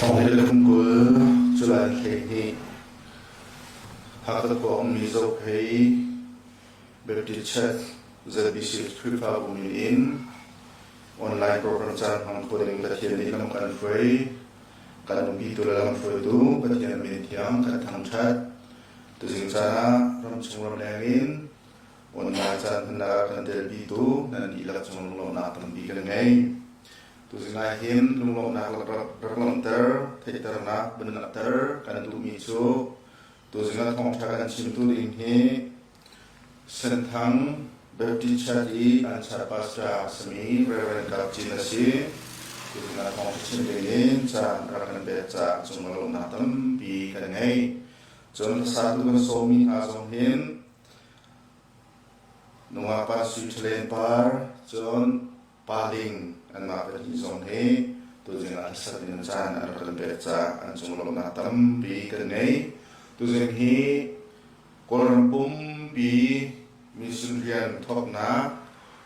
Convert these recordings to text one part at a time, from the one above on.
Thawng le kum 20 July 12 Hakha khua ummi Zophei Baptist Church ZBC Khrihfabu min in online program caan hmang kho ding Pathian nih lam kan hruai. Kan umpitu le lamhruaitu Pathian min thiang kan thangṭhat. Tuzing caan ah ramchung ramleng in online caan hmannak ah kan telpitu nan dihlak cung lunglawmhnak tampi kan ngei. Tuzing ah hin lunglawmhnak rak langhter, theihternak, van langhter kan duhmi cu tuzing ah thawngṭha kan chimtu ding hi Senthang Baptist Church i an church pastor a simi Rev. Kap Cin a si. Tuzing ah thawngṭha chim dingin caan rak kan pek caah cung lawmhnak tampi kan ngei. Cun hlasatu kan sawmmi hna zong hin nungak pa Sui Ṭhalen Par, cun Pa Ling anmah pahnih zong hi tuzing ah hlasak ding caan an rak kan pek caah an cung lawmhnak tampi kan ngei. Tuzing hi Kawlram pumpi mission rian thawknak,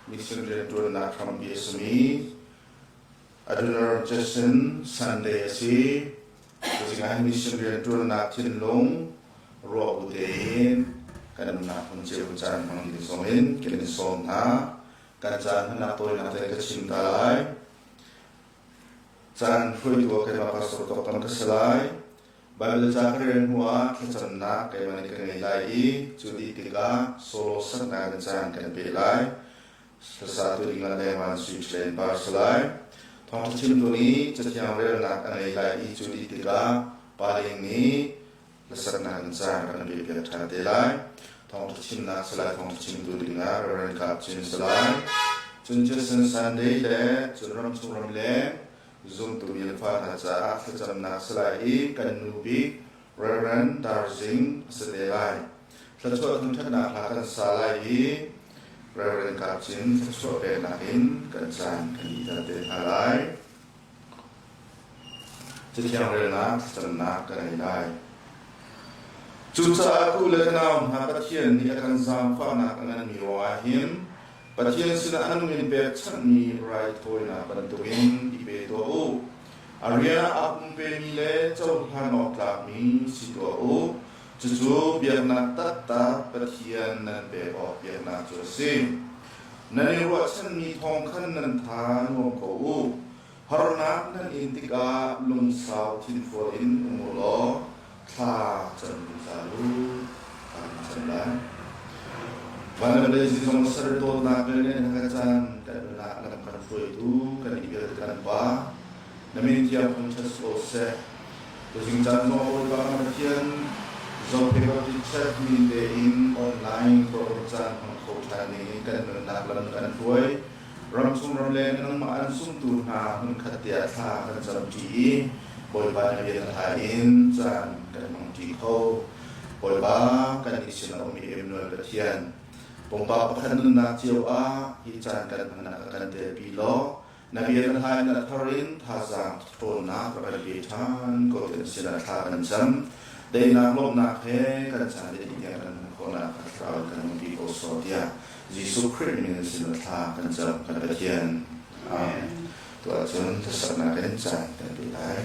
mission rianṭuannak hrampi a simi Adonai Jason Sunday a si. Tuzing ah mission rianṭuannak thinlung ruah bu tein kan nunnak hmun cio caan hmang ding zong in kan in sawm hna. Kan caan hmannak tawinak te ka chim ta lai. Caan hruaitu ah keimah pastor Tawk ka si lai. Baibal ca ka rel hnuah thlacamnak keimah nih ka ngei lai i cu dih tikah solo saknak in caan kan pe lai. Hlasatu ding ah lengvan sui ṭhlen par si lai. Thawngṭha chimtu nih cathiang relnak a ngei lai i cu dih tikah paling nih hlasaknak in caan kan pe piak ṭhan te lai. Thawngṭha chimnak si lai, thawngṭha chimtu dingah Reverend Kap Cin si lai. Cun Jason Sunday le cun ramchung ramleng Zumtu milfa hna caah thlacamnak si lai i kan nu bik Reverend Dar Zing a si te lai. Thluachuah thangṭhatnak hla kan sa lai i Reverend Kap Cin thluachuah peknak in kan caan kan iter te hna lai. Cathiang relnak thlacamnak kan ei lai. Cucaah u le ka nau hna Pathian nih a kan zaangfahnak a nganmi ruangah hin Pathian sinah a nung in pekchanhmi raithawinak bantukin i pe tuah u. A rian ah aa pumpemi le cohlan awk tlakmi si tuah u. Cucu biaknak taktak Pathian nan pek awk biaknak cu a si. Nan i ruahchanmi thawng khan nan tha nuam ko u. Harnak nan in tikah lungsau thinfual in um u law thla cam zungzal u. Kan cam lai. Van le vawlei zong ser dawtnak le na ka caan kan nunah lam kan hruaitu kan i vialte kan Pa na min thiang thangṭhat ko seh. Tuzing caan zong Bawipa kan Pathian Zophei Baptist Church min tein online program caan hmang kho ṭhan ding in kan nunnak lam kan hruai. Ramchung ramleng nangmah an sungtu hna hmunkhat te ah thla kan camṭi i Bawipa na bia na hla in caan kan hmangṭi kho. Bawipa kan i sin a ummi Emmanuel Pathian, pumpak pakhat nunnak cio ah hi caan kan hmannak a kan telpi law na bia na hla in a thar in thazaang ṭhawnnak rak kan pe ṭhan ko ti an sinah thla kan cam. Daihnak lawmhnak he kan caan le tiang kan hman khawhnak thlarau in kan umpi ko sawh tiah Jesuh Khrih min in sin thla kan cam kan Pathian. Amen. Tuah cun thlacamnak in caan kan pe lai.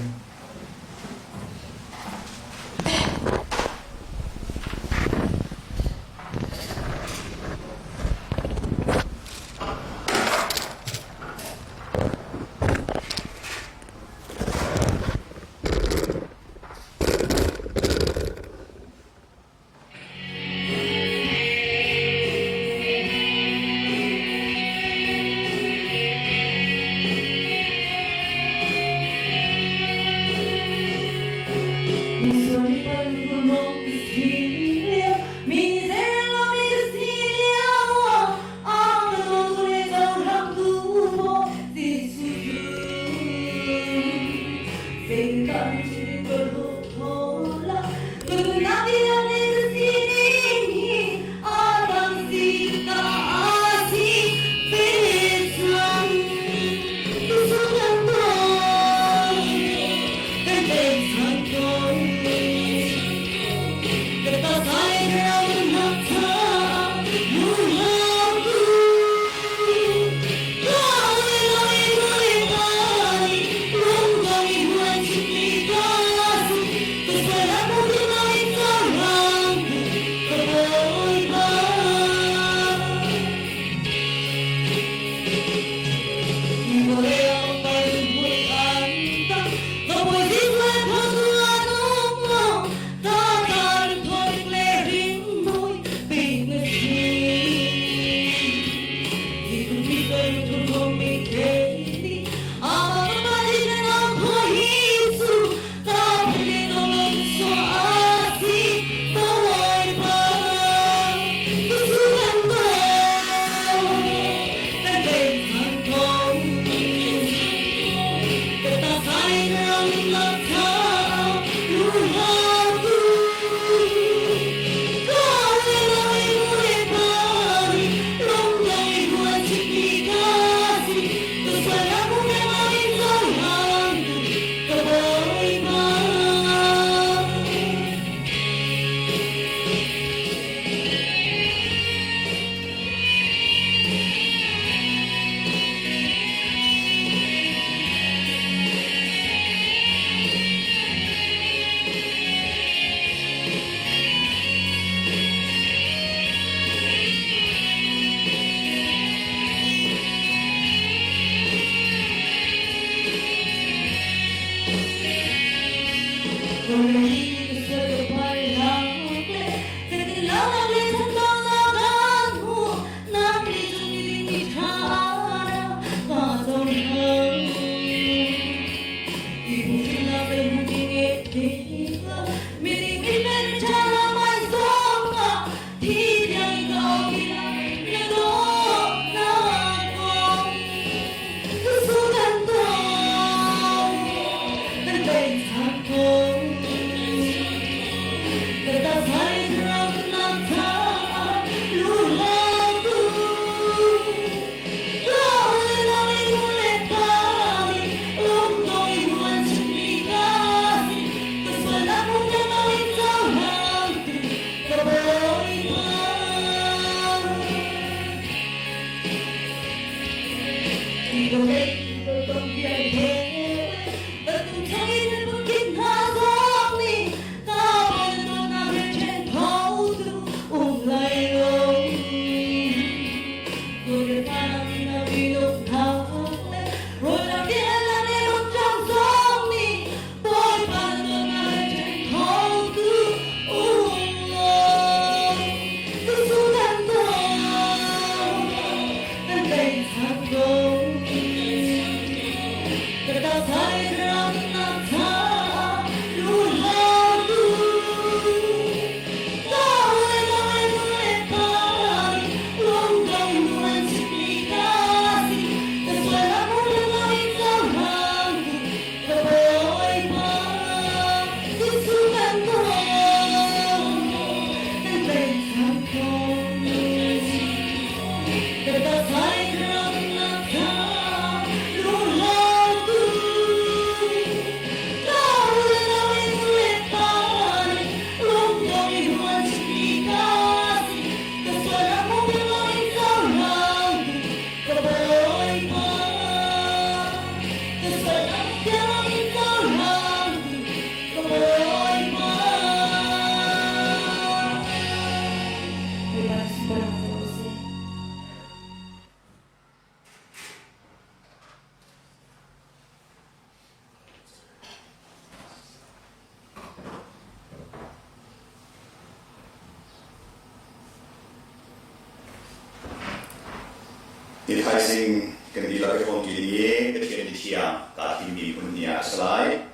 Ni thaizing kan dihlak i hrawmṭi ding i Pathian mithiang kaa thimmi hmun ni ah a si lai.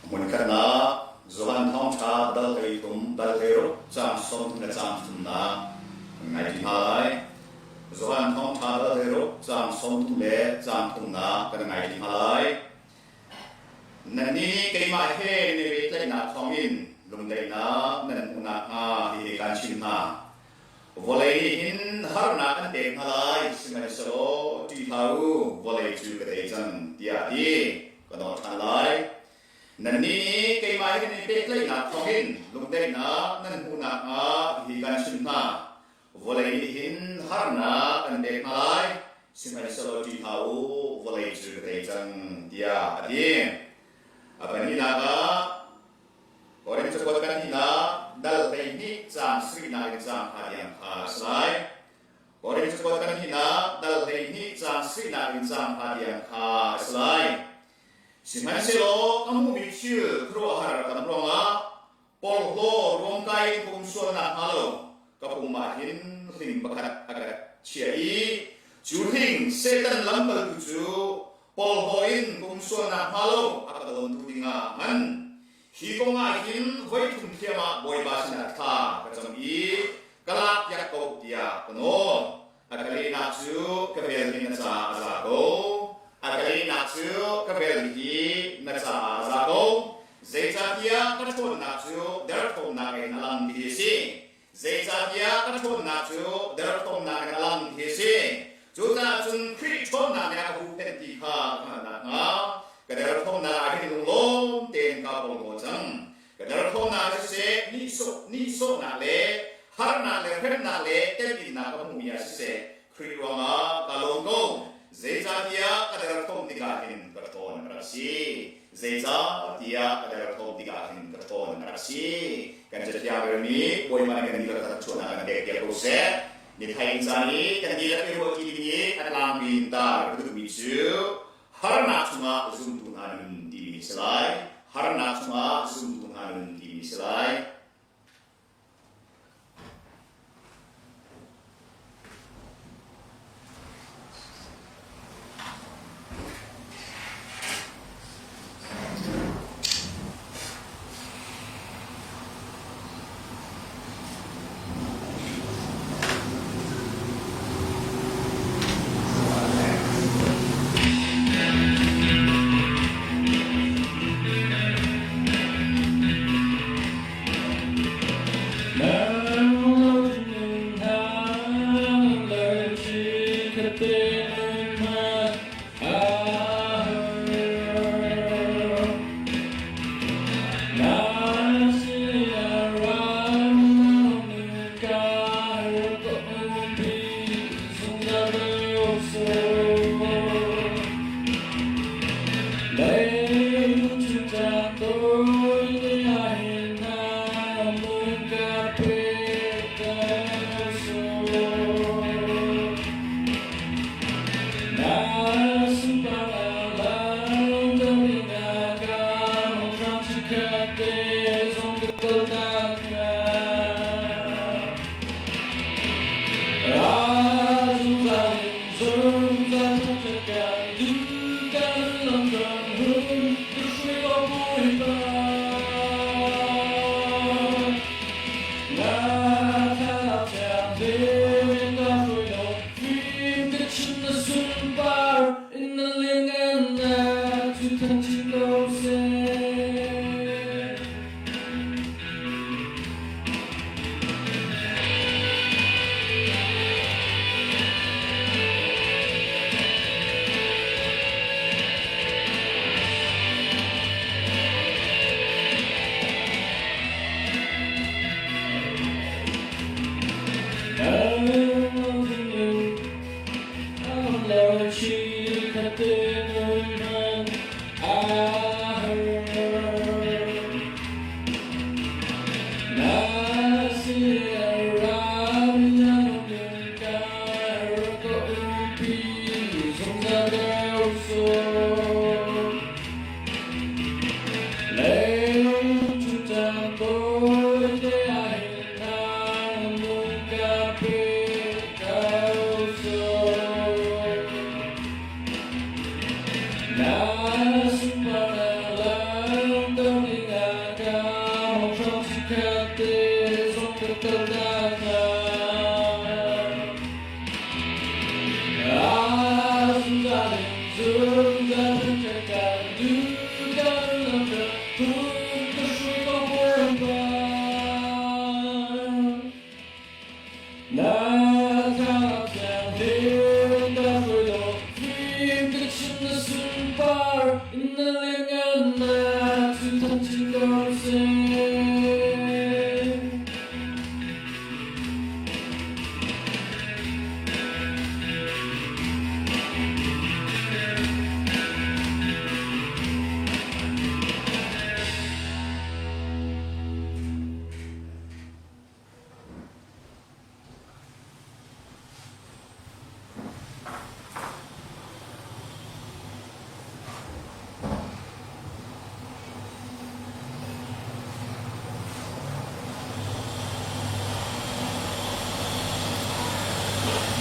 Hmunkhatnak Johan Thawngṭha dal 13 dal 16 caang 30 le caang thumnak kan ngai ṭi hna lai. Johan Thawngṭha dal 16 caang 30 le caang thumnak kan ngai ṭi hna lai. Nannih nih keimah he nan i pehtlaihnak thawngin lungdaihnak nan hmuh nakhnga hihi kaan chimh hna. Vawlei nih hin harnak an pek hna lai, sihmanhsehlaw ṭih hlah u, vawlei cu ka tei cang, tiah a ti. Ka nawl ṭhan lai. Nannih nih keimah he nan i pehtlaihnak thawngin lungdaihnak nan hmuh nakhnga hihi kaan chimh hna. Vawlei nih hin harnak an pek hna lai, sihmanhsehlaw ṭih hlah u, vawlei cu ka tei cang, tiah a ti. A pahnihnak ah Korin cakuat pahnihnak dal 12 caang sarihnak in caang hra tiang kha a si lai. Korin cakuat pahnihnak dal 12 caang sarihnak in caang hra tiang kha a si lai. Sihmanhsehlaw ka hmuhmi thil khuaruahhar tam ruangah porhlaw ruamkai in ka um sual nakhnga lo ka pum ah hin hling pakhat a ka chiah i cu hling Satan lamkaltu cu porhlaw in ka um sual nakhnga lo a ka dawntu dingah hman. Hi kong ah hin voi thum thiam ah Bawipa sinah thla ka cam i ka lakpiak ko tiah ka nawl. A ka lehnak cu ka vel hi na caah a za ko. A ka lehnak cu ka vel hi na caah a za ko. Zeicahtiah ka ṭhawnnak cu derthawmnak in a lang ti a si. Zeicahtiah ka ṭhawnnak cu derthawmnak in a lang ti a si. Cucaah cun Khrih ṭhawnnak nih a ka huhphenh ti kha ka hngalh nakhnga ka derthawmnak ah hin lunglawm tein kaa porhlaw cang. Ka derthawmnak siseh, nihsawhnak le harnak le hremnak le temhinnak ka hmuhmi ah siseh, Khrih ruangah ka lawm ko. Zeicahtiah ka derthawm tikah hin ka ṭhawn a rak si. Zeicahtiah ka derthawm tikah hin ka ṭhawn a rak si. Kan cathiang relmi Bawipa nih kan dihlak thluachuahnak kan pek piak ko seh. Nithai caan i kan dihlak i ruahṭi ding i a tlangpi in tar ka duhmi cu harnak chungah zumtu hna nun timi a si lai. Harnak chungah zumtu hna nun timi a si lai.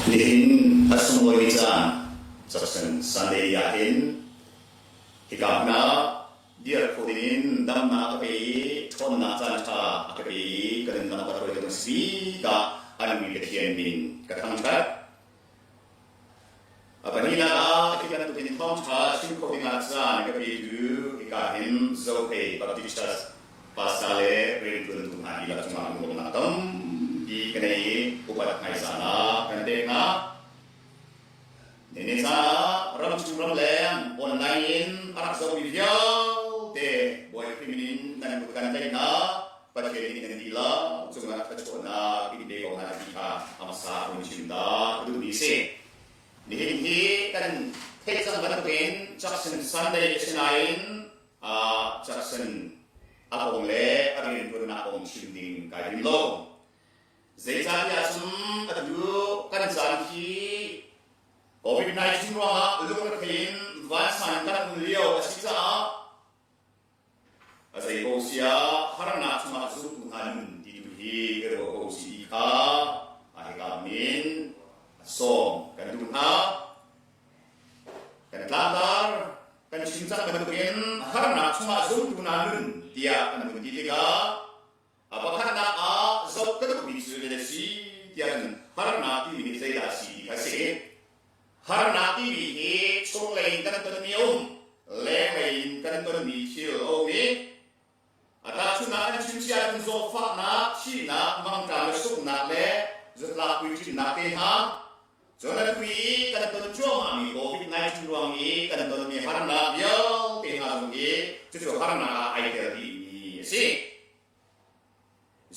Nihin a sunglawimi caan Jackson Sunday ah hin hika hmun ah dir kho dingin damnak a pe i ṭhawnnak caanṭha a ka pe i ka nunnak ka hruaitu na si tikah a nungmi Pathian min ka thangṭhat. A pahnihnak ah hi bantukin thawngṭha chim kho dingah caan ka petu hika hin Zophei Baptist Church pastor le rianṭuantu hna dihlak cungah lunglawmhnak tampi ka nei i upat hmaizahnak kan pek hna. Nihin caan ah ramchung ramleng online in a rak zohmi vialte Bawi Khrih min in nan kut kan tlaih hna. Pathian nih nan dihlak cungah thluachuahnak in pe ko hna ti kha hmasa hun chim ta ka duhmi a si. Nihin hi kan theih cang bantukin Jackson Sunday a si nain Jackson a kong le a rianṭuannak kong chim ding kai tim lo. Zeicahtiah cun atu kan caan hi COVID-19 ruangah lungrethei in vansan kan um lio a si caah A zei ko siah harnak chungah zumtu hna nun ti tu hi ka ruah ko si ti kha a hika min a sawm kan duh hna. Kan tlangtar kan chim cang bantukin harnak chungah zumtu hna nun tiah kan vun ti tikah a pakhatnak ah zoh ka duhmi cu zei si tiah cun harnak timi nih zeidah a si ti kha a si. Harnak timi hi chunglei in kan tonmi a um, lenglei in kan tonmi thil a um i a tahchunhnak kan chim cia ahcun zawtfahnak, thihnak, mangṭam le sunghnak le zatlak puiṭinnak te hna cun atu i kan ton cuahmahmi COVID-19 ruang i kan tonmi harnak vialte hna zong hi cucu harnak ah ai tel dihmi a si.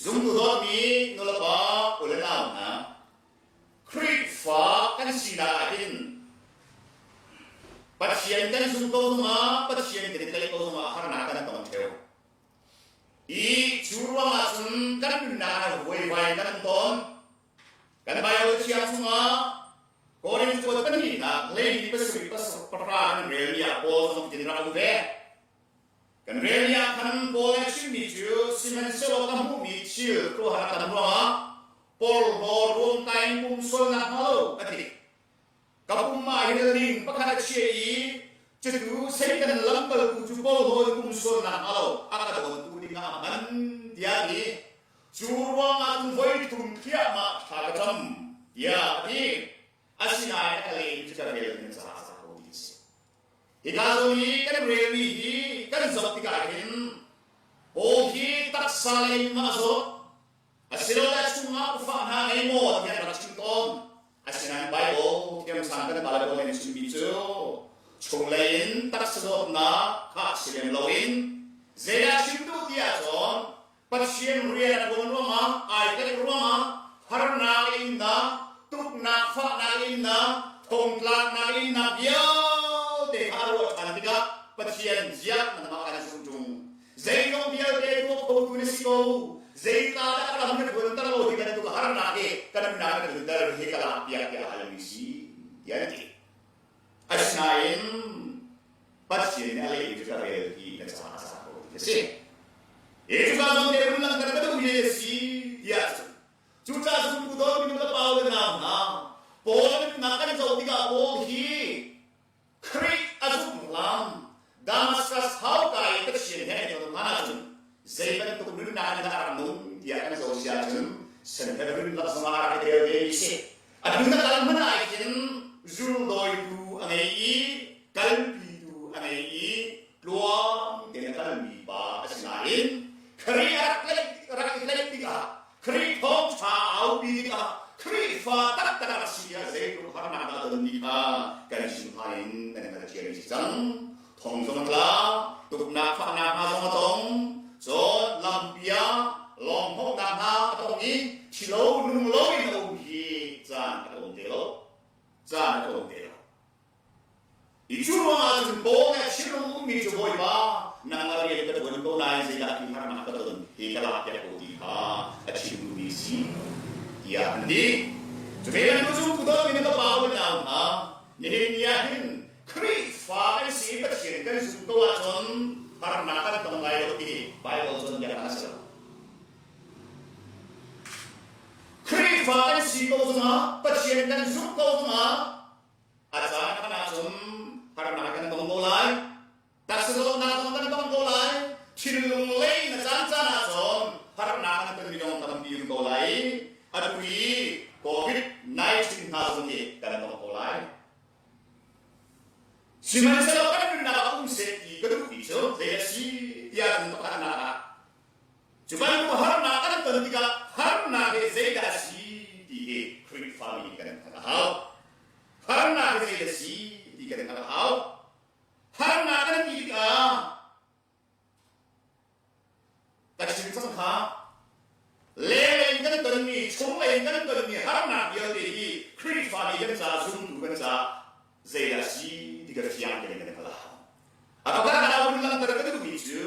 Zumtu dawtmi nulepa u le nau hna, Khrihfa kan sinak ah hin Pathian kan zum ko zongah Pathian kan i tlaih ko zongah harnak kan tong ṭheo. I cu ruangah cun kan nunnak ah vuaivai kan um tawn. Kan Baibal thiang chungah Korinth kuat pahnihnak hleihnih pasarih pahra kan relmi ah Paul zong tin rak um ve. Kan rel ah khan Paul nih a chimmi cu sihmanhsehlaw ka hmuhmi thil khuaruahhar a tam ruangah porhlaw ruamkai in pum sualnak hnga lo a ti. Ka pum ah hin ling pakhat a chia i cucu Satan lamkaltu cu porhlaw in pum sualnak hnga lo a ka dawntu dingah a hman tiah a ti. Cu ruangah cun voi thum thliahmah thla ka cam tiah a ti. Asinain a ka leh cu ka rel in ca a za ko ti a si. Hika zawn i kan relmi hi kan zoh tikah hin Paul hi taksa lei in a zawt asilole chungah ufa hna ngei maw tiah rak chim tawn. Asinain Bible thiamsang kan Bible nih chimmi cu chunglei in taksa dawtnak kha si lem loin zeidah chim duh ti ahcun Pathian rian a ṭuan ruangah ai tlaih ruangah harnak innak, tuknak fahnak innak, thongtlaknak innak vialte kha a ruah ṭhan tikah Pathian ziak nangmah kan zumh ṭung. Zeizong vialte tuah khotu na si ko. Zeitla dah ka lam na ṭuanter lo hi bantuk harnak hi kan nunnak na tlunter hi ka lak piak tiah a halmi si tiah an ti. Asinain Pathian nih a lei cu ka rel i na caah a za ko ti a si. Hi cuka zawn te run langhter ka duhmi a si tiah cun cucaah zumtu dawtmi nu le pa le nau hna Paul nunnak kan zoh tikah Paul hi Khrih a zumh hlan Damascus hauka i Pathian he an i ton hlan ahcun zei bantuk nunnak in dah a rak nung tiah kan zoh si ahcun Sanhedrin lak zongah a rak i tel ve mi si. Atu na kal hmanh ah hin zuldawitu a ngei i kalpitu a ngei i tluang tein a kalmi pa a si nain Khrih a rak tlaih rak i tlaih tikah Khrih thawngṭha a aupi tikah Khrihfa taktak a si ah zeitluk harnak dah a ton ti kha kan chim hlan in nan hngalh ciami si cang. Thong zong a tla, tuknak fahnak hna zong a tong, cun lampi ah lawng hnawhnak hna a tong i thilo nung loin a um hi caan a tlawm te lo. Caan a tlawm te lo. I cu ruangah cun Paul nih a chim ummi cu Bawipa, nangmah rian ka ṭuan ko nain zeidah hi harnak ka ton hi ka lakpiak ko ti kha a chim duhmi si tiah an ti. Cu ve bantuk cu pu dawtmi na ka pa u le nau hna, nihin ni ah hin Khrihfa kan si i Pathian kan zumh ko ahcun harnak kan tong lai lo ti Baibal cawnpiaknak a si lo. Khrihfa kan si ko zongah Pathian kan zumh ko zongah a caan khan ahcun harnak kan tong ko lai. Taksa zawtnak zong kan tong ko lai. Thinlung lei na caan caan ahcun harnak kan ton mi zong tampi um ko lai. Atu i COVID-19 hna zong hi kan tong ko lai. Sihmanhsehlaw kan nunnak ah um seh ti ka duhmi cu zei a si tiah cun pakhatnak ah cu bantuk harnak kan ton tikah harnak hi zeidah a si ti hi Khrihfami nih kan hngalh a hau. Harnak hi zeidah a si ti kan hngalh a hau. Harnak kan ti tikah Ka chim cang kha. Lenglei in kan tonmi, chunglei in kan tonmi harnak vialte hi Khrihfa nih kan caah zumtu kan caah zeidah a si ti ka fiang tein kan hngalh a hau. A pakhatnak ah vun langhter ka duhmi cu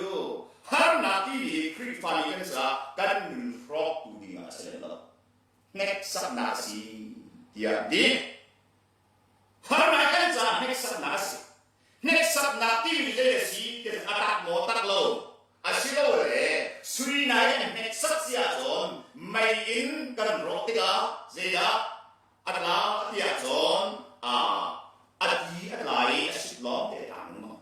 harnak timi hi Khrihfa nih kan caah kan nun hrawktu ding ah a si lem lo. Hneksaknak a si tiah an ti. Harnak kan caah hneksaknak a si. Hneksaknak timi zei a si ti a tak maw tak lo asilole sui nai an hneksak si ahcun mei in kan rawh tikah zeidah a tla ti ahcun a ti a tla i a sit lawng te a tang lengmang.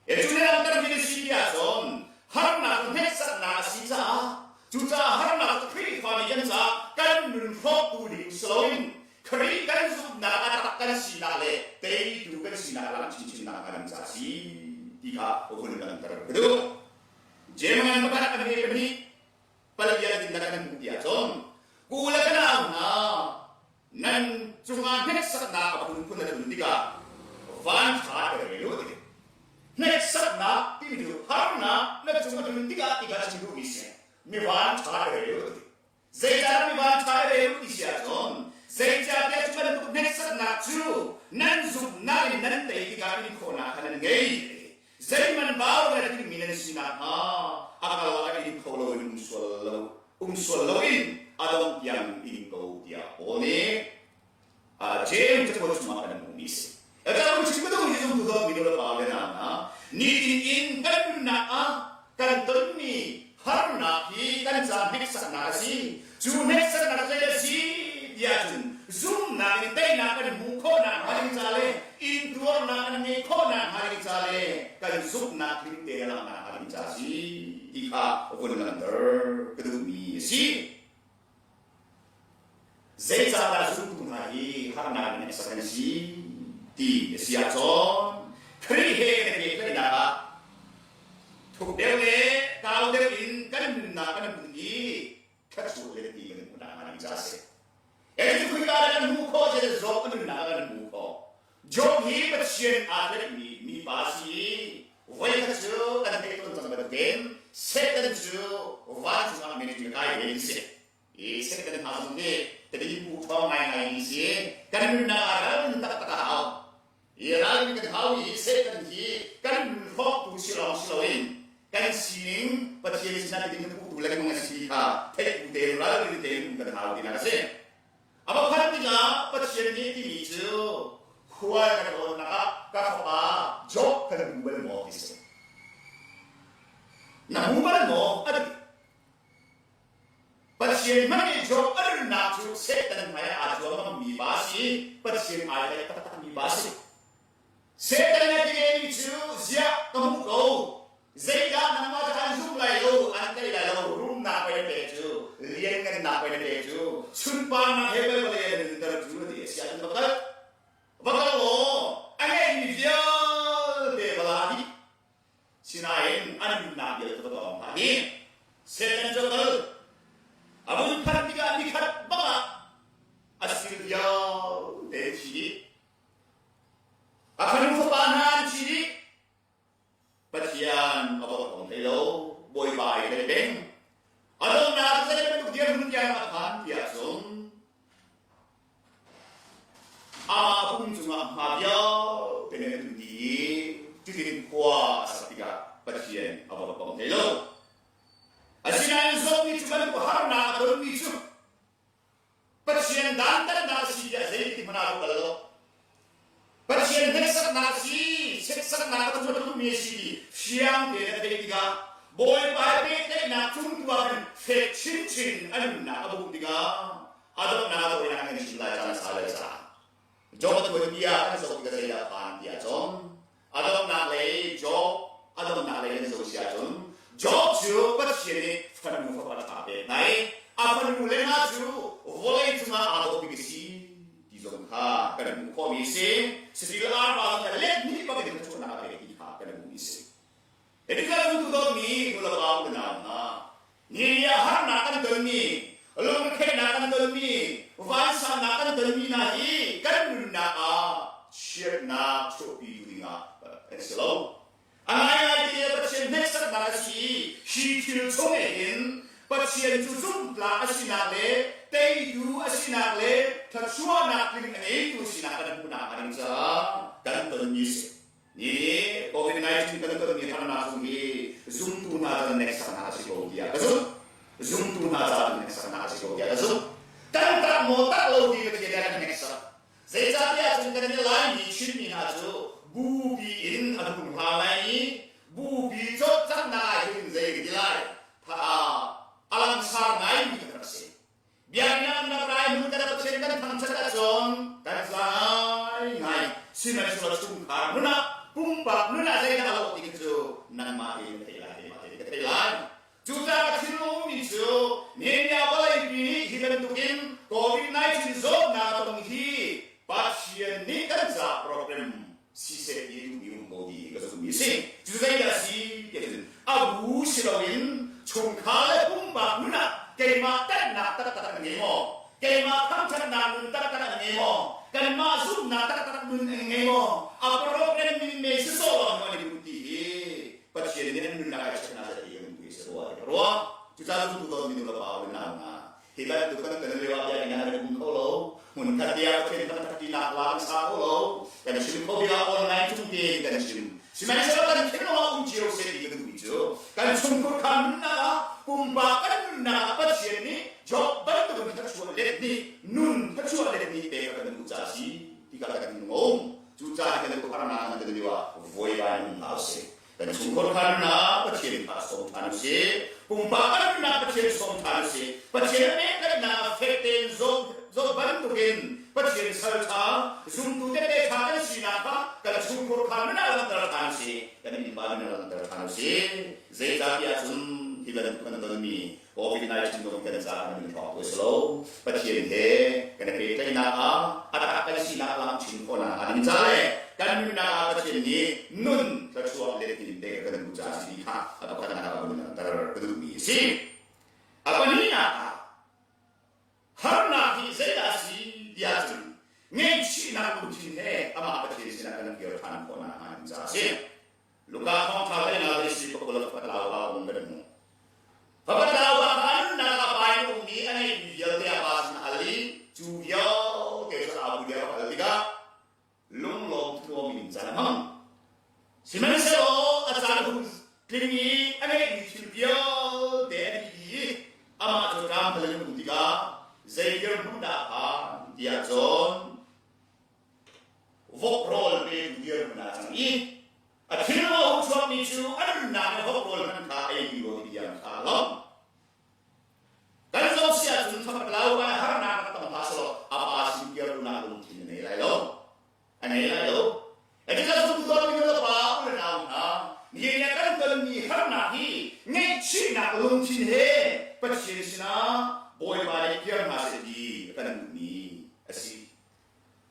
E cu le kan mi si ti ahcun harnak hneksaknak a si caah cucaah harnak cu Khrihfa nih kan caah kan nun hrawktu ding si loin Khrih kan zumhnak a tak kan sinak le teitu kan sinak lang chinchinnak kan ca si ti kha hun langhter ka duh. Jeman pakhat a hme pahnih palian din kan hmuh ti ahcun ku le ka nau hna nan cungah hneksaknak a phunphun a tlun tikah van ṭha ka rel u ti. Hneksaknak timi cu harnak na cung a tlun tikah ti kha chim duhmi si. Mi van ṭha ka rel u ti. Zeicahdah mi van ṭha i rel u ti si ahcun zeicahtiah cu bantuk hneksaknak cu nan zumhnak in nan tei tikah in khawhnak kha nan ngei. Zeihmanh bau le tingmi nan si nakhnga a kal ah in kho loin um sual lo um sual loin a dongh tiang in ko tiah Paul nih James cakuat chungah kan hmuhmi a si. Atu chim ka duhmi zumtu dawtmi nu le pa le nau hna, nitin in kan nunnak ah kan tonmi harnak hi kan ca hneksaknak a si. Cu hneksaknak zei a si tiah cun zumhnak in teinak kan hmuh khawhnak hnga ding ca le intuarnak kan ngeih khawhnak hnga ding ca le kan zumhnak tling te a langhnak hnga ding ca a si ti kha vun langhter ka duhmi a si. Zeicahdah zumtu hna hi harnak in hneksak kan si ti a si ahcun Khrih he kan i pehtlaihnak ah thuk deuh le kau deuh in kan nunnak kan hmun i thluachuah le ti kan hmuhnak hnga ding caah a si. Cu Khrihfa kan hmuh khawh cu Job a nunnak ah kan hmuh khawh. Job hi Pathian aa tlaihmi mipa a si i voikhat cu kan theih tawn cang bantukin Satan cu vancung ah manager kai ve an si. I Satan hna zong hi tadipu ṭhawng ngaingai mi si. Kan nunnak ah ral taktak a hau. I ral kan hau i Satan hi kan nun hrawktu si lawng si loin kan sining Pathian sinah ding kan puhtu lengmang a si kha theih bu tein ralrin tein um kan hau tinak a si. A va phanh tikah Pathian nih timi cu khual kan rawnnak ah ka fapa Job kan hmu bal maw ti si. Na hmu bal maw? A ti. Pathian hmanh nih Job a nunnak cu Satan hmai ah aa zuam ngammi pa a si i Pathian ai tlaih taktakmi pa a si. Satan a ti cu ziah ka hmuh ko. Zeidah nangmah cu an zum lai lo, an tei lai lo, rumnak pei pek cu lianngannak. nunnak pei na pek cu, sunparnak he pei vawlei ah na nunter cu na ti a si ahcun va kal. Va kal law a ngeihmi vialte va la dih. Sinain an nunnak vialte va tawng hlah hi. Satan cu a kal. A vun phanh tikah nikhat bak ah a sil vialte thi dih. A fanu fapa hna an thi dih. Pathian a bawk kong hlei lo, Bawipa i hlei peng. A donghnak zei bantuk dirhmun tiang a phan tiah cun amah pum cungah hma vialte nih an um dih i cutin khua a sak tikah Pathian a bawk kong hlei lo. Asinain Job nih cu bantuk harnak a tonmi cu Pathian dantatnak a si tiah zeitik hmanh ah a ruat bal lo. Pathian hneksaknak a si, seksaknak a tuah duhmi a si ti fiang tein a theih tikah Bawipa he pehtlaihnak cung tu ah khan fek chinchin a nunnak a buk tikah a donghnak a tawinak kan chim lai caan a sau lai caah Job a tuanbia kan zoh tikah zeidah a phan ti ahcun A donghnak lei Job a donghnak lei kan zoh si ahcun Job cu Pathian nih fanu fapa ṭha pek hna i a fanu le hna cu vawlei cungah aa dawh bik a si ti zong kha kan hmuh khawhmi a si. Saṭil arpa zong kha let hnih bak in thluachuahnak a pek ti kha kan hmuhmi a si. Hiti kan tu dawtmi nulepa unau hna, ni ni ah harnak kan tonmi, lungretheihnak kan tonmi, vansannak kan tonmi hna hi kan nunnak ah chiatnak chuahpitu dingah kan si lo. A ngaingai ti Pathian hneksaknak a si i hi thil chung hin Pathian cu zumhtlak a sinak le teitu a sinak le thluachuahnak tling a ngeitu sinak kan hmuhnak hnga ding caah kan tonmi a si. Ni COVID-19 kan tonmi harnak chung hi zumtu hna can neksaknak a si ko tiah ka zumh. Zumtu hna ca neksaknak a si ko tiah ka zumh. Kan tak maw tak lo ti Pathian nih a kan hneksak. Zeicahtiah cun kan i Laimi Chinmi hna cu bupi in a hung hla lai i bupi cawlcanghnak ah hin zei ka ti lai a langsar ngaimi kan rak si. Biakinn ah kan rak hnu kan Pathian kan thangṭhat ahcun kan tla ngaingai. Sihmanhsehlaw chungkhar nun ah pumpak nun ah zeidah a lawh ti cu nangmah tein ka thei lai, keimah tein ka thei lai. Cucaah ka thinlung ummi cu nihin vawleipi nih hi bantukin COVID-19 zawtnak a tong hi Pathian nih kan ca program siseh ti duhmi um ko ti ka zumhmi a si. Cu zeidah a si ti ahcun a bu si loin chungkhar le pumpak nun ah keimah tanhnak taktak an ngei maw? Keimah thangṭhatnak nun taktak an ngei maw? Kanmah zumhnak taktak nun an ngei maw? A program min me si sawh lo an i duh ti hi Pathian nih an nunnak ai checknak zat i kan duh i si rua ti ka ruah. Cucaah zumtu dawtmi nu le pa u le nau hna, Hi bantuk kan kan lio ah biakinn ah kan um kho lo. Hmun khat te ah Pathian thangṭhattinak hla kan sa kho lo. Kan chim kho bik ah online chung tein kan chim. Sihmanhsehlaw kan thinlung ah um cio seh ti ka duhmi cu kan chungkhur kha nunnak ah pumpak kan nunnak ah Pathian nih Job bantuk in thluachuah let nih nun thluachuah let nih pek a kan duh caah a si ti kha kan thinlung a um. Cucaah kan harnak kan ton lio ah voivai um hna usih. Kan chungkhar kha nunnak Pathian kha sawm ṭhan usih. Pumpak kan nunnak Pathian sawm ṭhan usih. Pathian pehtlaihnak ah fek tein zawt bantukin Pathian sal ṭha, zumtu tete ṭha kan sinak kha kan chungkhur kha nunah langhter ṭhan usih. Kan innpa nunah langhter ṭhan usih. Zeicahtiah cun hi bantuk kan tonmi COVID-19 zong kan caah kan in hrawk tu a si lo. Pathian he kan i pehtlaihnak ah a tak kan sinak lam chin khawhnak hnga ding ca le kan nunnak ah Pathian nih nun thluachuah le hlim te kan duh caah si kha a pakhatnak ah vun langhter ka duhmi a si. A pahnihnak ah harnak hi zeidah a si tiah cun ngaihchihnak lungthin he amah Pathian sinah kan kir ṭhan khawhnak hnga ding caah a si. Luka thawngṭha hleinak le si pakul a patlau ah um kan hmu. Fapatlau ah khan nunnak a pa in ummi a ngeihmi vialte a pa sin hal i cu vialte cu aa bu a hal tikah lunglawm thuam in caan a hmang. Sihmanhsehlaw a caan a hun tling i a ngeihmi thil vialte a dih dih i amah cu ṭamhal in a um tikah zei dirhmun dah a phan tiah cun vok rawl petu dirhmun ah a cang i a thil a hung chuakmi cu a nunnak in vok rawl hmanh kha ei ti lo ti tiang kha a lawm. Kan zoh si ahcun thlakhat lo kan harnak rak tam hlah selaw a pa sin kirnak lungthin a ngei lai lo. A ngei lai lo. Ati zumtu dawtmi nu le pa u le nau hna, nihin ah kan tonmi harnak hi ngaihchihnak lungthin he Pathian sinah. Bawipa nih kir hna seh ti a kan duhmi a si.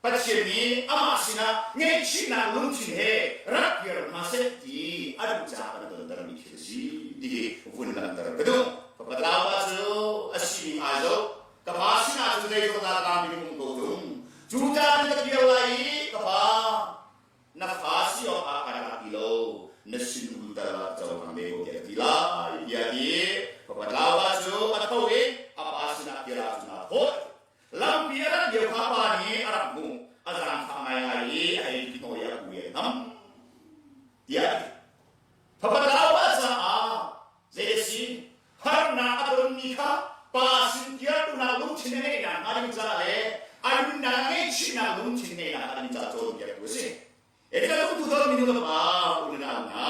Pathian nih amah sinah ngaihchihnak lungthin he rak kir hna seh ti a duh caah kan tontermi thil a si ti hi vun langhter ka duh. Fapa tlaupa cu a sining aa zoh. Ka pa sinah cun zeizong dah tlamtling um ko tung. Cu caan ka kir lai i ka pa na fa si awkah ka rak ti lo na sin umter ah cohlang ve ko tiah a ti lai tiah a ti. Fapa tlaupa cu a tho i a pa sinah kir ah cun aa thawh. Lampi a rat lio kha pa nih a rak hmuh, a zaangfah ngaingai i a hei hnawh i a ku i a hnamh tiah a ti. Fapa tlaupa caah zei a si? Harnak a tonmi kha pa sin tiartunak lungthin a ngeihnak hnga ding caah le a nunnak a ngeihchihnak lungthin ngeihnak hnga ding caah cawnpiaktu a si. Eka tu dawt mi nu le pa u le nau hna,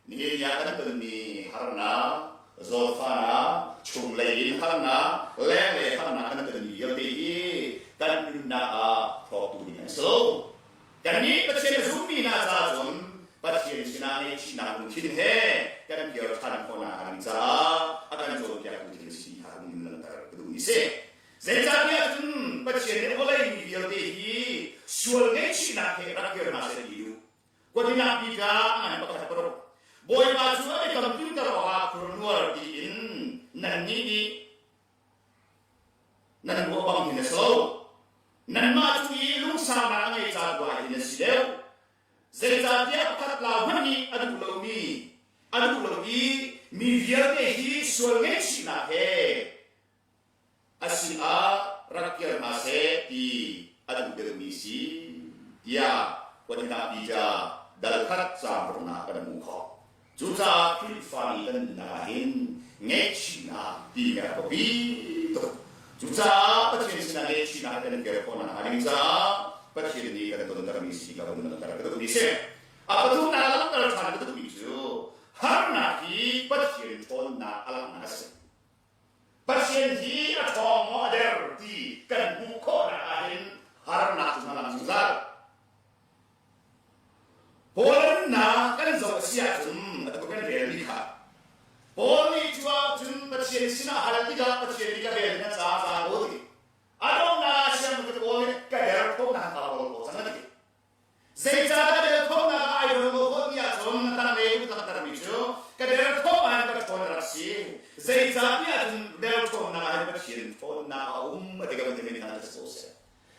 nihin ni ah kan tonmi harnak, zawtfahnak, chunglei in harnak, lenglei harnak kan tonmi vialte hi kan nunnak ah hrawktu ding an si lo. Kannih Pathian a zummi hna caah cun Pathian sinah ngaihchihnak lungthin he kan kir ṭhan khawhnak hnga ding caah a kan cawnpiaktu thil si kha kan nun langhter ka duhmi a si. Zeicahtiah cun Pathian nih vawlei mi vialte hi sual ngaihchihnak he rak kir hna seh ti duh. Kuatinak bika a ngan pakhat paruk. Bawipa cu a biakam tlinter awkah khurnuar tiin nannih nih nan ruah bang hin a si lo. Nanmah cu i lungsaunak a ngei ca tu ah hin a si deuh. Zeicahtiah pakhat lau hmanh nih a duh lomi a duh lo i mi vialte hi sual ngaihchihnak he a sinah rak kir hna seh ti a duh deuhmi si tiah Kuanhnak Pita dal khat caang ruknak kan hmuh khawh. Cucaah Khrihfami kan nunnak ah hin ngaihchihnak timi a biapi tuk. Cucaah Pathian sinah ngaihchihnak kan kir khawh nakhnga ding caah Pathian nih kan tontermi si ka vun langhter ka duhmi si. A pathumnak langhter ṭhan ka duhmi cu harnak hi Pathian ṭhawnnak a langhnak a si. Pathian hi a ṭhawng maw a der ti kan hmuh khawhnak ahhin harnak cu a lang zungzal. Paul nunnak kan zoh a si ahcun atu kan relmi kha Paul nih cu ahcun Pathian sinah hal tikah Pathian nih ka vel na ca za ko ti. A donghnak ah siangpahrang Paul nih ka der khawhnak ka kawl ko cang a ti. Zeicahdah derthawmnak ah ai dor lo khawh ti ahcun a tanglei u langhtermi cu ka derthawm ah hin ka ṭhawn a rak si. Zeicahtiah cun derthawmnak ah hin Pathian ṭhawnnak a um a ti ka timi hna cu si ko seh.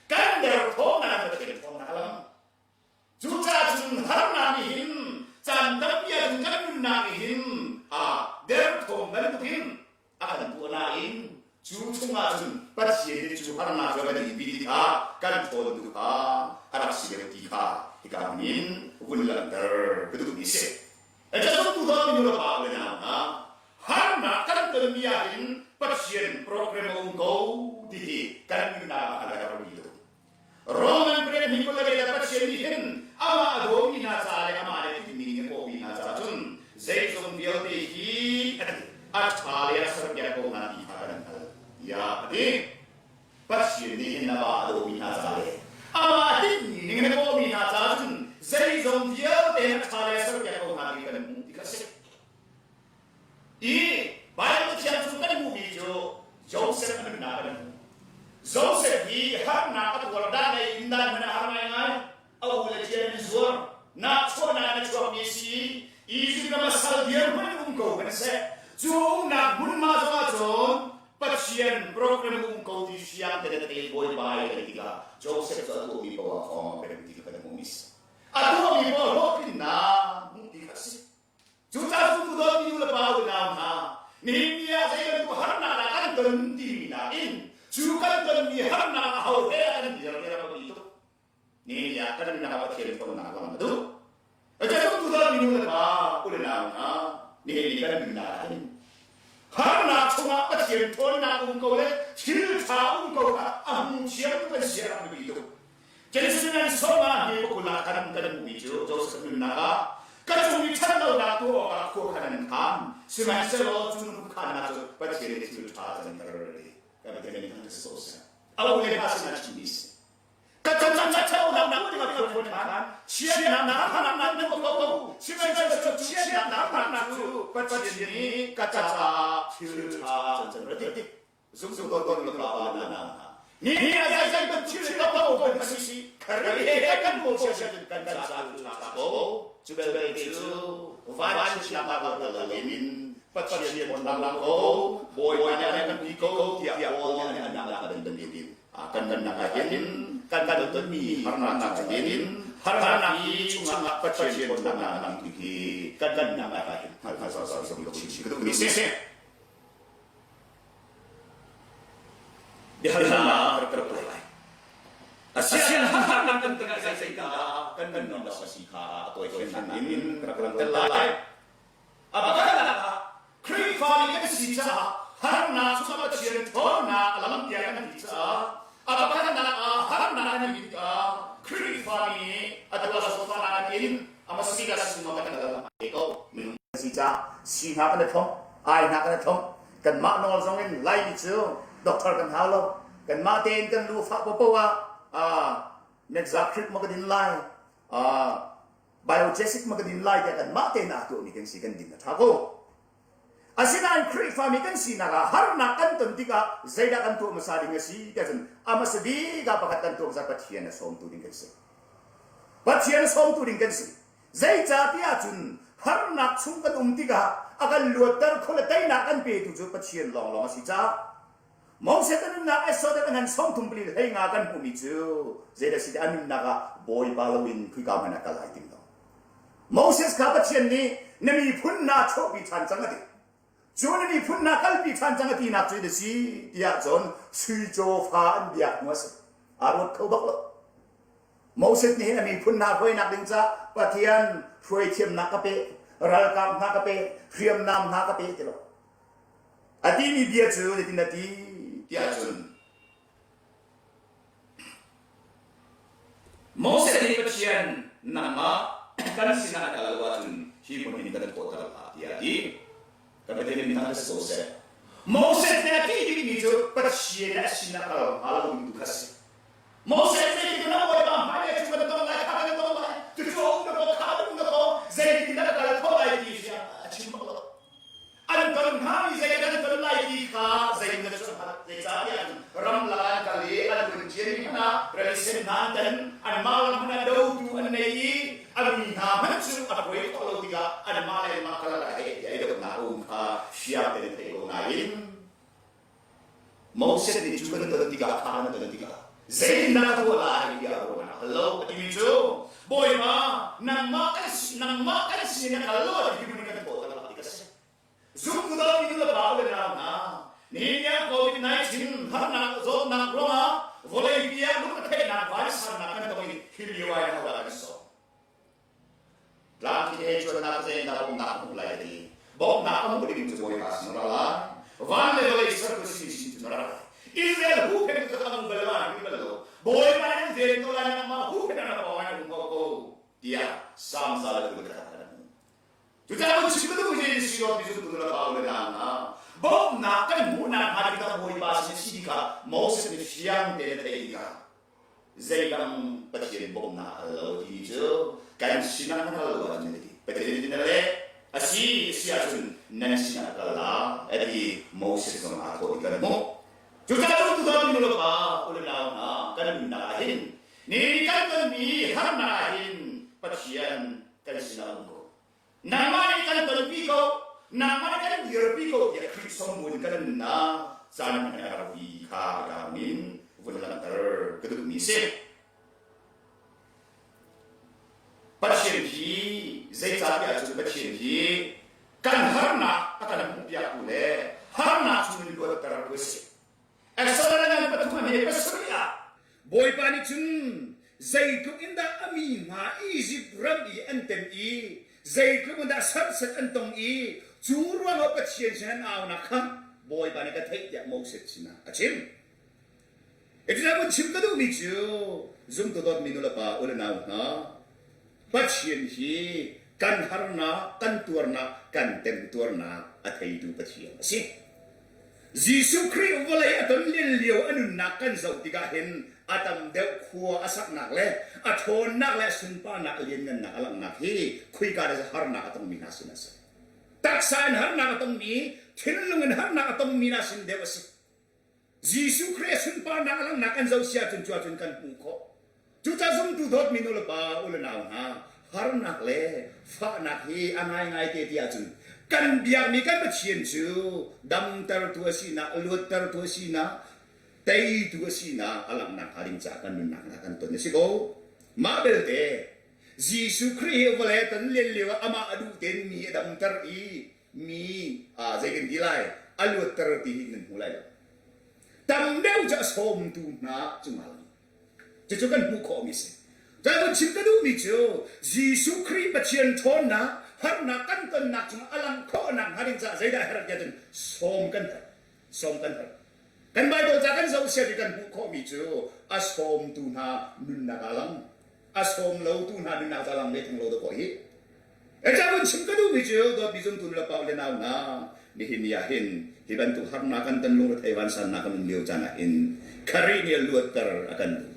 Kan derthawmnak ah Pathian ṭhawnnak a lang. Cucaah cun harnak nih hin caan tampi ahcun kan nunnak nih hin a derthawm bantukin a kan tuah nain cu chungah cun Pathian nih cu harnak cu a kan inpi tikah kan ṭhawn tu kha a rak si deuh ti kha hika hmun in vun langhter ka duhmi a si. Cazumtu dawtmi nu le pa le nau hna, harnak kan tonmi ahhin Pathian program a um ko ti hi kan nunnak ah a rak tuk. Roman pek mi kul le Pathian nih hin amah a dawmi hna ca le amah le tinhmi nih a kawhmi hna ca cun zeizong vialte hi a ṭha le a serpiak ko hna ti kha kan hngalh tiah a ti. Pathian nih hin amah a dawmi hna ca le amah tinhmi ning a kawhmi hna ca cun zeizong vialte a ṭha le a serpiak ko hna ti kan hmuh ti kha a si. I Bible thiang chung kan hmuhmi cu Joseph a nunnak kan hmuh. Joseph hi harnak a tuar dan le inn dan hmanh a har ngaingai. A u le thian an zuar. Nahchuahnak in a chuakmi a si. Egypt ram a sal dirhmun in um ko hmanh seh. Cu umnak hmunhma zongah cun Pathian program um ko ti fiang te te Bawipa i kan tikah Joseph cu a tuahmi paoh ah thawng a pek ti kha kan hmuhmi a si. A tuahmi paoh hlawhtlinnak hmuh ti kha a si. Cucaah cu dawtmi nu le pa unau hna, nihin ni ah zei bantuk harnak dah kan ton timi nakin cu kan tonmi harnak a ho he dah kan dir ti ram a bi tuk. Nihin ni ah kan nunnak ah Pathian ṭhawnnak lam a duh. Cucu dawtmi nu le pa u le nau hna, nihin ni kan nunnak ah hin harnak chungah Pathian ṭhawnnak um ko le thil ṭha um ko kha a hmu thiam kan si a rak biapi tuk. Genesis ngan sawmah hi pakul ah khan kan hmuhmi cu Joseph nunnak ah ka cung i ṭhatlonak tuah awkah khua khan an khaan sihmanhsehlaw cu na khaannak cu Pathian nih thil ṭha canter ti kan Pathian nih kan si ko seh a u le hna sinah chimmi si ka cung ṭhatlonak tuah dingah khua an khaan chiatnak harnak nan ko ko sihmanhsehlaw chiatnak harnak cu Pathian nih ka caah thil ṭha canter ti. Zungzul dawt mi pa le nau hna. Ni ni a zai zai ban thil ka ko ko na si khari he kan mo sia sia kan kan cha tha ko chu bel bel te chu van chi na ba la la in pathian mon lang ko bawi pa ne kan pi ko tiah paul nih an nak dan dan din kan kan nak hin kan kan ton mi harnak nak hin harnak hi chungah pathian mon nak nak ti hi kan kan nak hin hngal hngal sa sa sa chi chi mi si Biahalnak ka rak tuah lai. Asian harnak kan tengah zeitindah kan nunnak a si kha a tawifiannak in ka rak langhter lai. A pakhatnak ah Khrihfa mi kan si caah harnak chung Pathian ṭhawnnak a lam tiah kan ti caah a pakhatnak ah harnak kan in tikah Khrihfa mi nih a tuah zawtfahnak in a hmasa sungah kan kal a ko. Minung si caah si hna kan i thong, ai hna kan i thong. Kanmah nawl zong in Laimi cu doctor kan hau lo. Kanmah tein kan lu fah popoh ah Mexacrip ma ka din lai, Biogesic ma ka din lai tiah kanmah tein aa tuahmi kan si kan din a ṭha ko. Asinain Khrihfami kan sinak ah harnak kan ton tikah zeidah kan tuah hmasa ding a si tiah cun a hmasa bik ah pakhat kan tuah hmasa Pathian a sawmtu ding kan si. Pathian a sawmtu ding kan si. Zeicahtiah cun harnak chung kan um tikah a kan luatter kho le teinak kan petu cu Pathian lawnglawng a si caah Moses a nunnak Exodus a ngan sawmthum pali 15 kan hmuhmi cu zeidah si a nunnak ah Bawipa loin khika hmanh ah kal ai tim lo. Moses kha Pathian nih na miphun naa chuahpi ṭhan cang a ti. Cu na miphun naa kalpi ṭhan cang a tinak cu na si tiah cun sui cawfa an biak hnu a si. Aa ruat kho bak lo. Moses nih hin a miphun hna hruainak ding caah Pathian hruaithiamnak ka pe, ralkap hna ka pe, hriamnam hna ka pe ti lo. A timi bia cu zeitin a ti tiah cun Moses nih Pathian nangmah kan sinah na kal lo ahcun hi hmun hin kan thawhter hlah tiah a ti. Kan Pathian min thang si ko seh. Moses nih a ti bikmi cu Pathian a sinah kal hnga lo ding tu kha a si. Moses nih na Bawipa hmai cu kan tong lai kha kan tong lai cucu a um na ko kha um na ko zeitin dah kal khawh lai ti hi a chim bak lo. An ton hngami zei kan ton lai ti kha zeitin dah cu zeicahtiah ramlak an kal i an vun ciami hmanh ah ralisen hna an tan anmah lam hmanh ah dotu an nei i a mi hna hmanh cu a hruai khawh lo tikah anmah le anmah kal ah heh tiah i dohnak a um kha fiang tein an theih ko nain Moses nih cu kan ton tikah kha kan ton tikah zeitindah ka tuah lai tiah ruahnak a hal lo a timi cu Bawipa nangmah kan nangmah kan sin na kal lo ti hmun kan thawh tak ti ka si zumtu dawtmi nu le pa le nau hna nihin COVID-19 harnak zawtnak ruangah vawlei pi ah lungretheihnak vaisannak kan tong i hi lio ah hin hodah kan sawm Tlangki he cuannak zeidah bawmhnak hmuh lai ti bawmhnak a hmuh ding cu Bawipa sin ra lai. Van le vawlei sertu sin sin cun ra lai. Israel huhphenh cu ka um bal lai ti bal lo. Bawipa nih an ven ko lai nangmah huhphenh na pawng in um ko ko tiah Psalm za le kul khat kan hmuh. Cucaah kun chim ka duh hi si lo ti zumtu le pa le nau hna bawmhnak kan hmuhnak hnga ding kha Bawipa sin a si ti kha Moses nih fiang tein a theih tikah zeidang Pathian bawmhnak hal lo timi cu kan sinah na kal lo ahcun a ti. Pathian nih na leh a si a si ahcun nan sinah kal la a ti Moses zong aa thawh i kan hmuh. Cucaah tutan nu le pa u le nau hna kan nunnak ah hin ni kan tonmi harnak ah hin Pathian kan sinah um ko. Nangmah nih kan tonpi ko, nangmah nih kan dirpi ko tiah Khrih sommun kan nunnak caan hman a ropi kha ka min vun langhter ka duhmi si. Pathian hi zeicahtiah cun Pathian hi kan harnak a kan hmuhpiaktu le harnak chungin luattertu a si. Exodus ngan pathum a hme pasarih ah Bawipa nih cun zeitluk in dah a mi hna Izipt ram i an tem i zeitluk in dah serhsat an tong i cu ruangah Pathian sin an aunak kha Bawipa nih ka theih tiah Moses sinah a chim. Etilah vun chim ka duhmi cu zumtu dawtmi nulepa u le nau hna Pathian hi kan harnak, kan tuarnak, kan temtuarnak a theitu Pathian a si. Jesuh Khrih vawlei a ton len lio a nunnak kan zoh tikah hin a tam deuh khua a saknak le a ṭhawnnak le a sunparnak a lianngannak a langhnak hi khuika le harnak a tongmi hna sin a si. Taksa in harnak a tongmi, thinlung in harnak a tongmi hna sin deuh a si. Jesuh Khrih a sunparnak a langhnak kan zoh si ahcun cu ahcun kan hmuh khawh. Cucaah zumtu dawtmi nu le pa u le nau hna harnak le fahnak hi a ngaingai te ti ahcun kan biakmi kan Pathian cu damtertu a sinak, luattertu a sinak, teitu a sinak a langhnak hnga ding caah kan nunnak hna kan ton a si ko. Mah belte Jesuh Khrih hi vawlei a ton len lio ah amah a duh tein mi a damter i mi zei kan ti lai a luatter ti hi nan hmu lai lo. Tam deuh cu a sawmtu hna cungah lang. Cucu kan hmuh khawhmi a si. Cun chim ka duhmi cu Jesuh Khrih Pathian ṭhawnnak harnak kan tonnak cungah a langh khawhnak hnga ding caah zeidah a herh tiah cun sawm kan herh. Sawm kan herh. Kan Baibal ca kan zoh siat i kan hmuh khawhmi cu a sawmtu hna nunnak ah lang. A sawm lotu hna nunnak ca lang ve theng lo dawh hi. Ecah vun chim ka duhmi cu dawtmi zumtu nu le pa le nau hna nihin ni ah hin hi bantuk harnak kan ton lungrethei vansannak kan um lio caan ah hin Khrih nih a luatter a kan duh.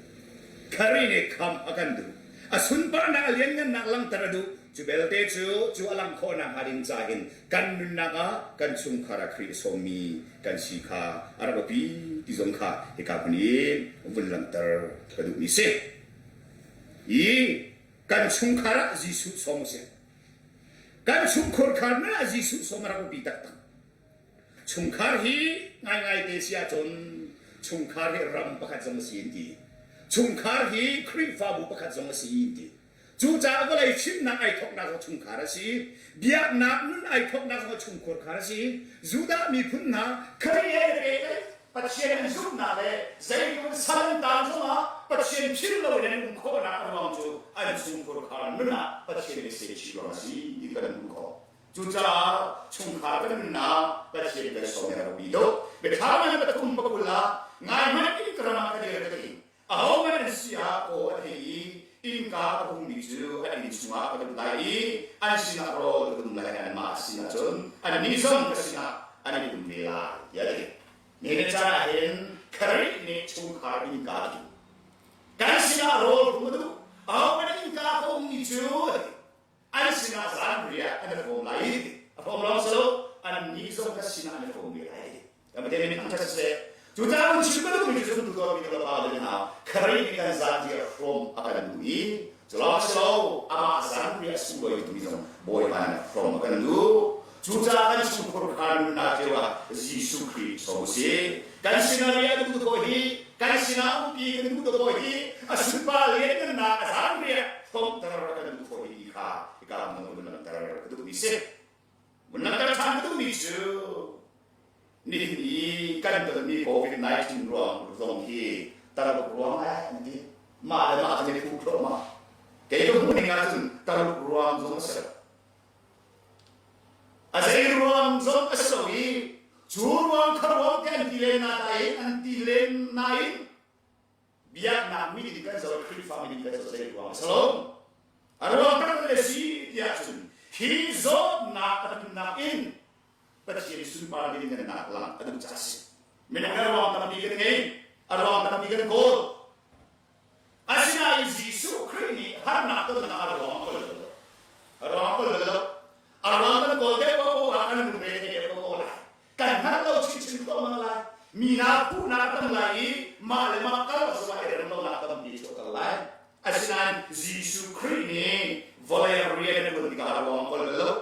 Khrih nih khamh a kan duh. A sunparnak a lianngannak langhter a duh. Cu belte cu cu a langh khawhnak hnga ding ca hin kan nunnak ah kan chungkhar ah Khrih a sawmmi kan si kha a rak biapi ti zong kha hika hmun in vun langhter ka duhmi si. I kan chungkhar ah Jesuh sawm a si. Kan chungkhar khar nun ah Jesuh sawm a rak biapi taktak. Chungkhar hi ngaingai te si ahcun chungkhar hi ram pakhat zong a si an ti. Chungkhar hi Khrihfabu pakhat zong a si an ti. Cucaah vawlei chimnak ai thawknak zong chungkhar a si. Biaknak nun ai thawknak zong chungkhar khar a si. Judah miphun hna Khrih he pehtlaih Pathian an zumhnak le zeitluk saltan zongah Pathian philh loin an um khawhnak a ruang cu an chungkhar khar nun ah Pathian nih seh ruang a si ti kan hmuh khawh. Cucaah chungkhar kan nunnak Pathian kan sawm a rak bi tuk. Biathlam an pathum pakul ah ngai hmanh in ka ram ah ka dir ka ti. Ahohmanh an si ah aw a thei i innka a hungmi cu an inn chungah ka lut lai i an sinah rawl ka dum lai i anmah sinah cun annih zong ka sinah an i dum ve lai tiah a ti. Nihin caan ah hin Khrih nih chungkhar innka a king. Kan sinah rawl rum a duh. Ahohmanh innka a hungmi cu a ti. An sinah zanriah an i hrawm lai i a hrawm lawng si lo annih zong ka sinah an i hrawm ve lai ti. Kan Pathian min thangṭhat siseh. Cucaah hun chim ka duhmi cu zumtu tuahmi nu le pa le hna Khrih nih kan zanriah hrawm a kan duh i cu lawng si lo amah zanriah sunglawi tukmi zong Bawipa nih hrawm a kan duh. Cucaah kan chungkhur kha nunnak cio ah Jesuh Khrih sawm u sih. Kan sinah riah duh ko hi, kan sinah umpi kan duh ko hi, a sunpar lianngannak a zanriah hrawmter a kan duh ko hi ti kha hika hmun vun langhter ka duhmi si. Vun langhter ṭhan ka duhmi cu nihin i kan tonmi COVID-19 ruang zong hi taruk ruang ai an ti. Mah le mah cu ne phu thluahmah. Kei ka hmuh ning ahcun taruk ruang zong a si lo. A zei ruang zong a si lo i cu ruang kha ruang te an ti len na nain an ti len nain biaknak mi nih kan zoh Khrihfa mi nih kan zoh zei ruang a si lo. A ruang kan le si tiah cun hi zawtnak a tlunnak in Pathian sunpar lianngannak lang a duh caah a si. Minung a ruang tampi kan ngei, a ruang tampi kan kawl. Asinain Jesuh Khrih nih harnak tonnak a ruang a kawl bal lo. A ruang a kawl bal lo. A ruang kan kawl deuh paoh ah kan lungre a thei deuh paoh lai. Kan hngalh lo chinchin thluahmah lai. Mi hna puhnak a tam lai i mah le mah kal zongah i rem lonak tampi chuahter lai. Asinain Jesuh Khrih nih vawlei rian a ṭuan tikah a ruang a kawl bal lo.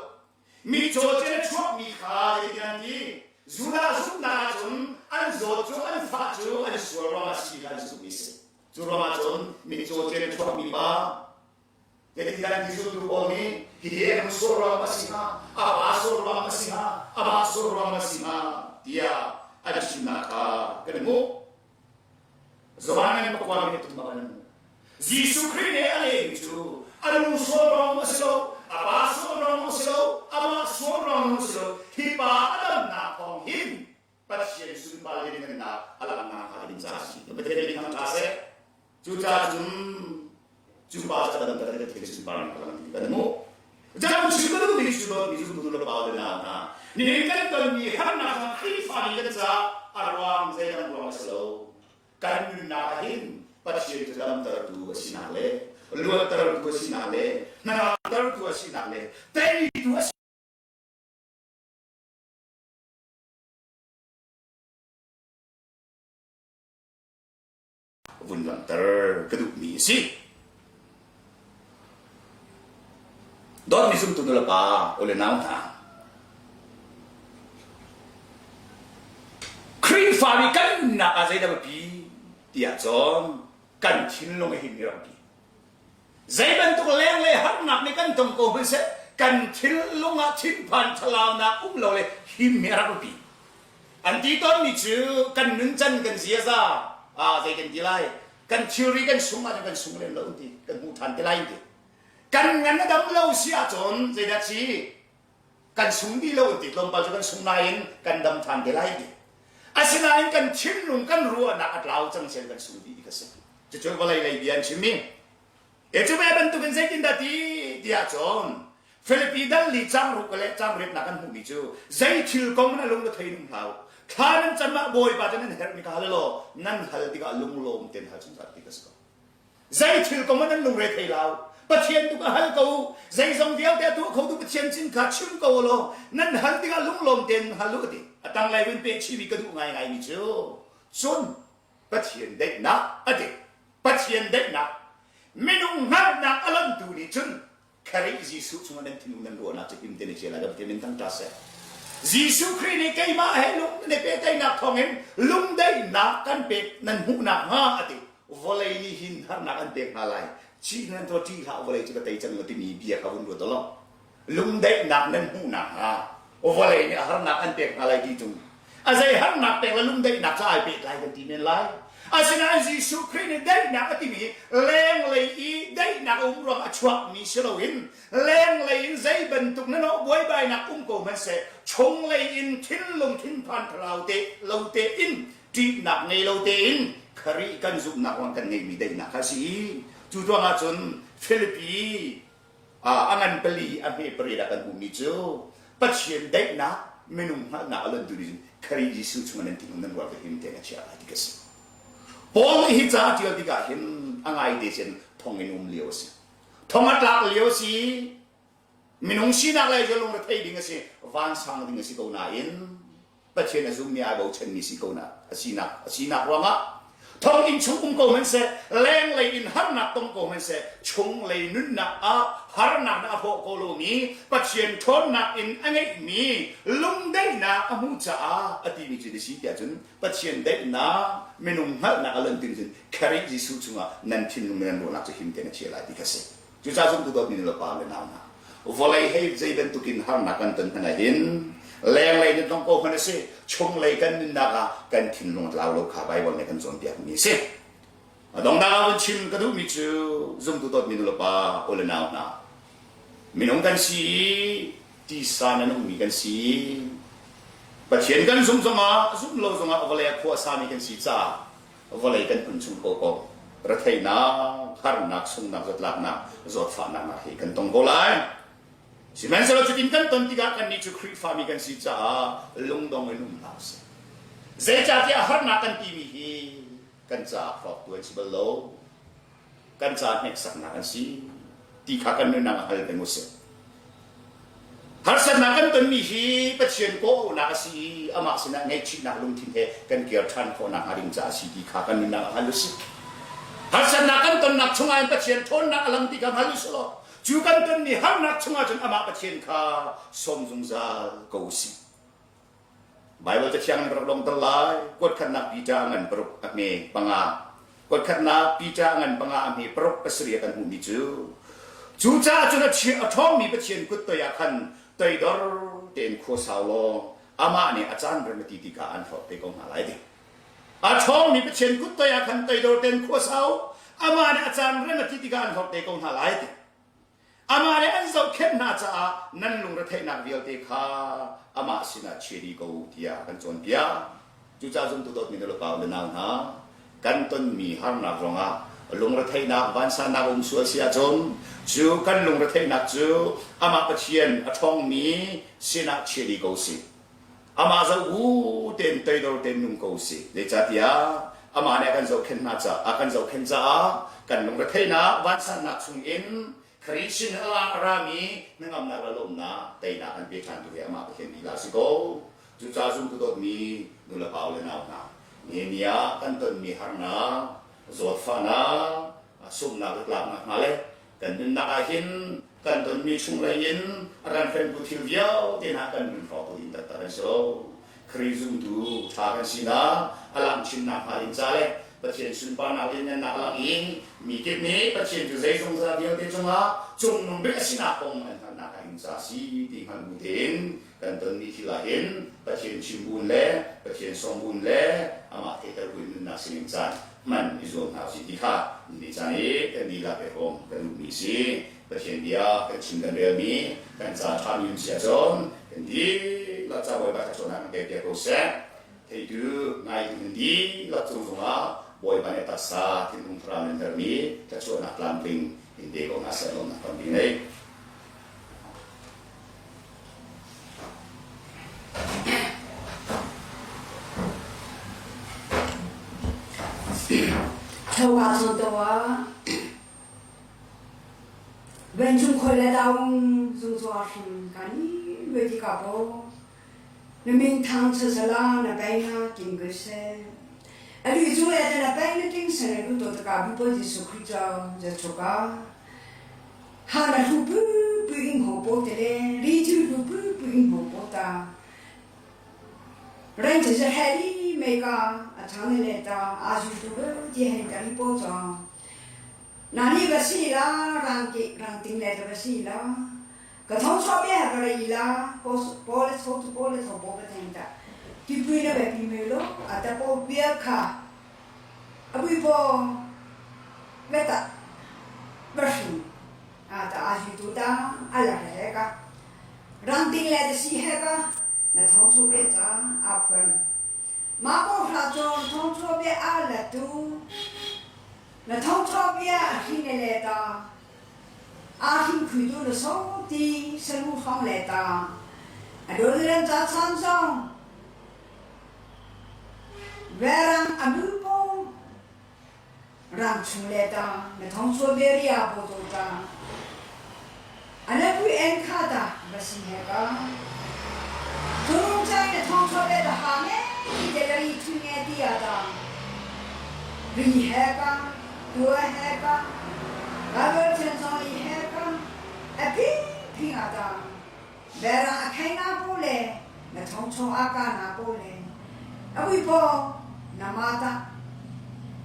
Mitcaw cin a chuakmi kha zeitin an ti? Judah zumhnak ahcun an zawt cu an fah cu an sual ruangah a si kha an zumhmi a si. Cu ruangah cun mitcaw cin a chuakmi pa zeitindah an ti zultu pawl nih hihi an sual ruangah a si hnga, a pa sual ruangah a si hnga, amah sual ruangah a si hnga tiah an chimnak kha kan hmuh. Johan in pakua nih tum an hmuh. Jesuh Khrih nih a lehmi cu a nu sual ruang a si lo, a pa sual ruang a si lo, amah sual ruang a si lo, hi pa a damnak thawng hin Pathian sunpar lianngannak a langhnak hnga ding caah a si. Pathian nih thangṭha seh. Cucaah cun cu pa cu a damter i Pathian sunparnak a lang ti kan hmuh. Jam chim ka duhmi cu dawtmi zumtu nu le pa le nau hna, nihin kan tonmi harnak zong Khrihfa nih kan caah a ruang zeidang ruang a si lo. Kan nunnak ah hin Pathian cu damtertu a sinak le luattertu a sinak le hnangamtertu a sinak le teitu a vun langhter ka duhmi a si. Dawtmi zumtu nulepa u le nau hna, Khrihfami kan nunnak ah zeidah biapi tiah cun kan thinlung a him i rak bi. Zei bantuk lenglei harnak nih kan tong ko hmanhseh kan thinlung ah thinphan thlalaunak um lo le him hi a rak biapi. An ti tawnmi cu kan nuncan kan ziaza ah zei kan ti lai kan thilri kan sung ahcun kan sung lem lo an ti kan hmu ṭhan te lai an ti. Kan ngan a dam lo si ahcun zeidah si kan sung dih lo an ti tlawmpal cu kan sung nain kan dam ṭhan te lai an ti. Asinain kan thinlung kan ruahnak a tlau cang sian kan sung dih ti ka si. Cucu vawlei lei bia an chimmi. E cu ve bantukin zeitindah ti tiah cun Filipi dal li cang ruk le cang riatnak kan hmuhmi cu zei thil kong na lung na thei nung hlau thla nan cam ah Bawipa cu nan herhmi kha hal law nan hal tikah lunglawm ten hal zungzal ti ka si ko. Zei thil kong nan lungre thei lau Pathian tu ka hal ko zeizong vialte a tuah khotu Pathian sin kha chim ko law nan hal tikah lunglawm ten hal u ti a tanglei vun pe chimi ka duh ngaingai mi cu cun Pathian daihnak a ti Pathian daihnak minung hngalhnak a lontu nih cun Khrih Jesuh chungah nan thinlung nan ruahnak cu him tein a chia lai ka Pathian min thangṭhat seh. Jesuh Khrih nih keimah he lung nan i pehtlaihnak thawngin lungdaihnak kan pek nan hmuhnak hnga a ti. Vawlei nih hin harnak an pek hna lai. Cih nan tuah ṭih hlah vawlei cu ka tei cang lo timi bia kha vun ruat law lungdaihnak nan hmuhnak hnga vawlei nih harnak an pek hna lai ti tung a zei harnak pek le lungdaihnak cu ai pehtlai kan ti men lai asinain Jesuh Khrih nih daihnak a timi lenglei i daihnak a um ruang a chuakmi si loin lenglei in zei bantuk na nawh buaibainak um ko hmanhseh chunglei in thinlung thinphan thlarau te lo tein ṭihnak ngei lo tein Khrih kan zumhnak ruang kan ngeihmi daihnak kha a si cu ruangah cun Filipi a ngan pali a hme pariat ah kan hmuhmi cu Pathian daihnak minung hngalhnak a lontu nih Khrih Jesuh chungah nan thinlung nan ruah him tein a chiah lai ti ka si. Paul nih hi ca a ṭial tikah hin a ngaite cun thonginn um lio a si. Thong a tlak lio a si. Minung sinak lei cu lungrethei ding a si, vansang ding a si ko nain Pathian a zummi ai bochanmi si ko na a sinak a sinak ruangah thonginn chung um ko hmanhseh lenglei in harnak tong ko hmanhseh chunglei nunnak ah harnak na a hrawh ko lomi Pathian ṭhawnnak in a ngeihmi lungdaihnak a hmuh caah a timi cu si tiah cun Pathian daihnak minung hngalhnak a lantin cun Khrih Jesuh chungah nan thinlung nan ruahnak cu him tein a chia lai ti kha si. Cucaah zumtu dawtmi nulepa le nau hna, vawlei hei zei bantukin harnak kan ton hmanh ah hin lenglei nun tong ko hmanh a si, chunglei kan nunnak ah kan thinlung a tlau lo kha Baibal nih kan cawnpiakmi a si. A donghnak ah vun chim ka duhmi cu zumtu dawtmi nulepa u le nau hna, minung kan si i tisa na nungmi kan si. Pathian kan zumh zongah zumh lo zongah vawlei ah khua a sami kan si caah vawlei kan hmun chung koko retheihnak harnak sungnak zatlaknak zawtfahnak nak hi kan tong ko lai sihmanhsehlaw cutin kan ton tikah kannih cu Khrihfami kan si caah lungdong in um hlah usih zeicahtiah harnak kan timi hi kan caah hrawktu an si bal lo kan ca hneksaknak an si ti kha kan nunnak ah hal peng usih. Harsatnak kan tonmi hi Pathian kawhauhnak a si i amah sinah ngaihchihnak lungthin he kan kir ṭhan khawhnak hnga ding caah a si ti kha kan nunnak ah hngal usih. Harsatnak kan tonnak chungah in Pathian ṭhawnnak a lang ti kha hngal usih law cu kan tonmi harnak chungah cun amah Pathian kha sawm zungzal ko usih. Baibal Cathiang in ka rak lawngter lai. Kuatkhatnak Peter a ngan paruk a hme panga. Kuatkhatnak Peter a ngan panga a hme paruk pasarih a kan hmuhmi cu cucaah cun a a ṭhawngmi Pathian kut toi ah khan toidor tein khua sau law amah nih a caan rem a ti tikah an hlawt te ko hna lai ti. A ṭhawngmi Pathian kut toi ah khan toidor tein khua sau amah nih a caan rem a ti tikah an hlawt te ko hna lai ti. Amah le an zohkhenh hna caah nan lungretheihnak vialte kha amah sinah chia dih ko tiah kan cawnpiak. Cucaah zumtu dawtmi nulepa le nau hna, kan tonmi harnak ruangah lungretheihnak vansannak um sual si ahcun cu kan lungretheihnak cu amah Pathian a ṭhawngmi sinah chia dih ko sih. Amah zoh bu tein toidor tein nung ko usih. Zeicahtiah amah nih a kan zohkhenh hna caah a kan zohkhenh caah kan lungretheihnak vansannak chungin Khrih sin a rami hnangamnak le lawmhnak teinak an pe ṭhantu hi amah Pathian lila a si ko. Cucaah zumtu dawtmi nulepa le nau hna, Nehemiah kan tonmi harnak. Zawtfahnak, sumnak le tlaknak hna le kan nunnak ah hin kan tonmi chunglei in a kan hremtu thil vialte hna kan nun hrawktu ding taktak an si lo. Khrih zumtu ṭha kan sinak a langh chinnak hnga ding ca le Pathian sunparnak lianngannak a langh i mi kip nih Pathian cu zeizongza vialte cungah cungnung bik a sinak kong an hngalhnak hnga ding ca a si ti hngalh bu tein kan tonmi thil ah hin Pathian chim buin le Pathian song buin le amah theihter buin nunnak sining caan hman i zuam hna usih ti kha ni caan i kan dihlak i hrawm kan duhmi si. Pathian bia kan chim kan relmi kan ca ṭhami um si ahcun kan dihlak ca Bawipa thluachuahnak kan pek piak ko seh. Theitu ngaitu nan dihlak cung zongah Bawipa nih taksa thinlung thlarau nan herhmi thluachuahnak tlamtling in pe ko hna seh lawmnak tampi ngei. Tho ah cun to ah Vencung khoi le daung zungzua hrim kan ve ti ka po na min thang chasala na peng na king ke se ali chu le na peng na ting se na lu to ta ka bu po Jesu Christ cha ja choka ha na hu pu pu ing ho po te le ri chu hu pu pu ing ho po ta Ren chu ja he li me ka a chang le ta a ju tu be ti hen ka ri po cha Nani va si la rang ki rang ting le va si la ka thong cho bia ka rei la po po le cho tu po le tho po ba theng ta ti pui na be pi me lo ata po bia kha abui po ve ta ba hrin a ta a hi tu ta a la he ka rang ting le ta si he ka na thong cho bia ta a phuan ma po hra chon thong cho bia a la tu Na thawngṭha bia a hrin le le ta, aa hrin khuitu na so ti salu hrawng le ta, a dawliran ca chan zong verang a nu po rang chung le ta, na thawngchua bia ria po to ta, a na pui en kha ta va si he ka. Thurung chai na thawngchua bia ta ha nge ti te la ri thu nge ti a ta. Ri he ka, tua he ka, Bible thian zong i he ka, a phing phing a ta. Bera a khei na po le, na thawngchua a ka na po le, a ui po na ma ta,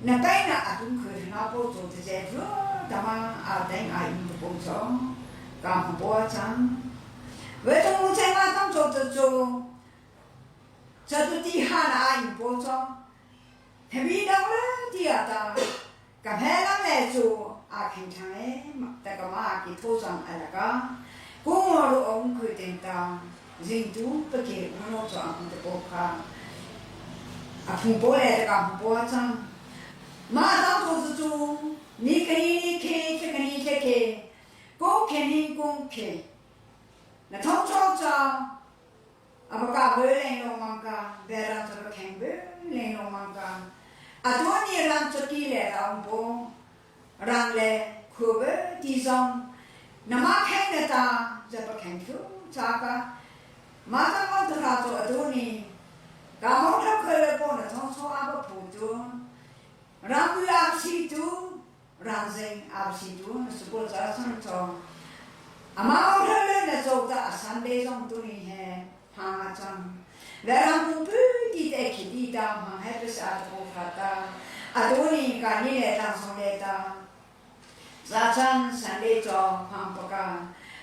na pai na a tum khoi na po cho te je ru tama a teng a in te po cho ka hu po a chang. Ve tung cheng ma tang cho te cho cha tu ti ha na a in po cho Hemi dang le ti a ta ka phe lang le chu a khen thang e ta ka ma ki tho chang a la ka ku ngo ru ong khui ten ta jing tu pa ke ngo cho ang te po kha a phung po le ta ka phung po a chang ma dang tho chu chu ni ke ni ke ke ke ni ke ke ko ke ni kong ke na thong cho cha A va ka bel leng lengmang ka, berang cu va kheng bel leng lengmang ka. A tuan i rang cu ti le raung bawng, rang le khua bel ti zong, na mah kheng na ta za va kheng thlu ca ka. Ma tang on tu hra cu a tuan i, ka mong thap khoi le paw na thong chaw a va phu tu, rang ui a si tu, rang zeng a si tu, na sukul ca san chong. Amah mong thap le na cho ta a san le zong tu ni he hang a cang. Le rang pumpi ti te khi ti ta hmang he pesa ta po kha ta. A tu ni ka ni le tlang song le ta. Za chan san le chong hmang paka.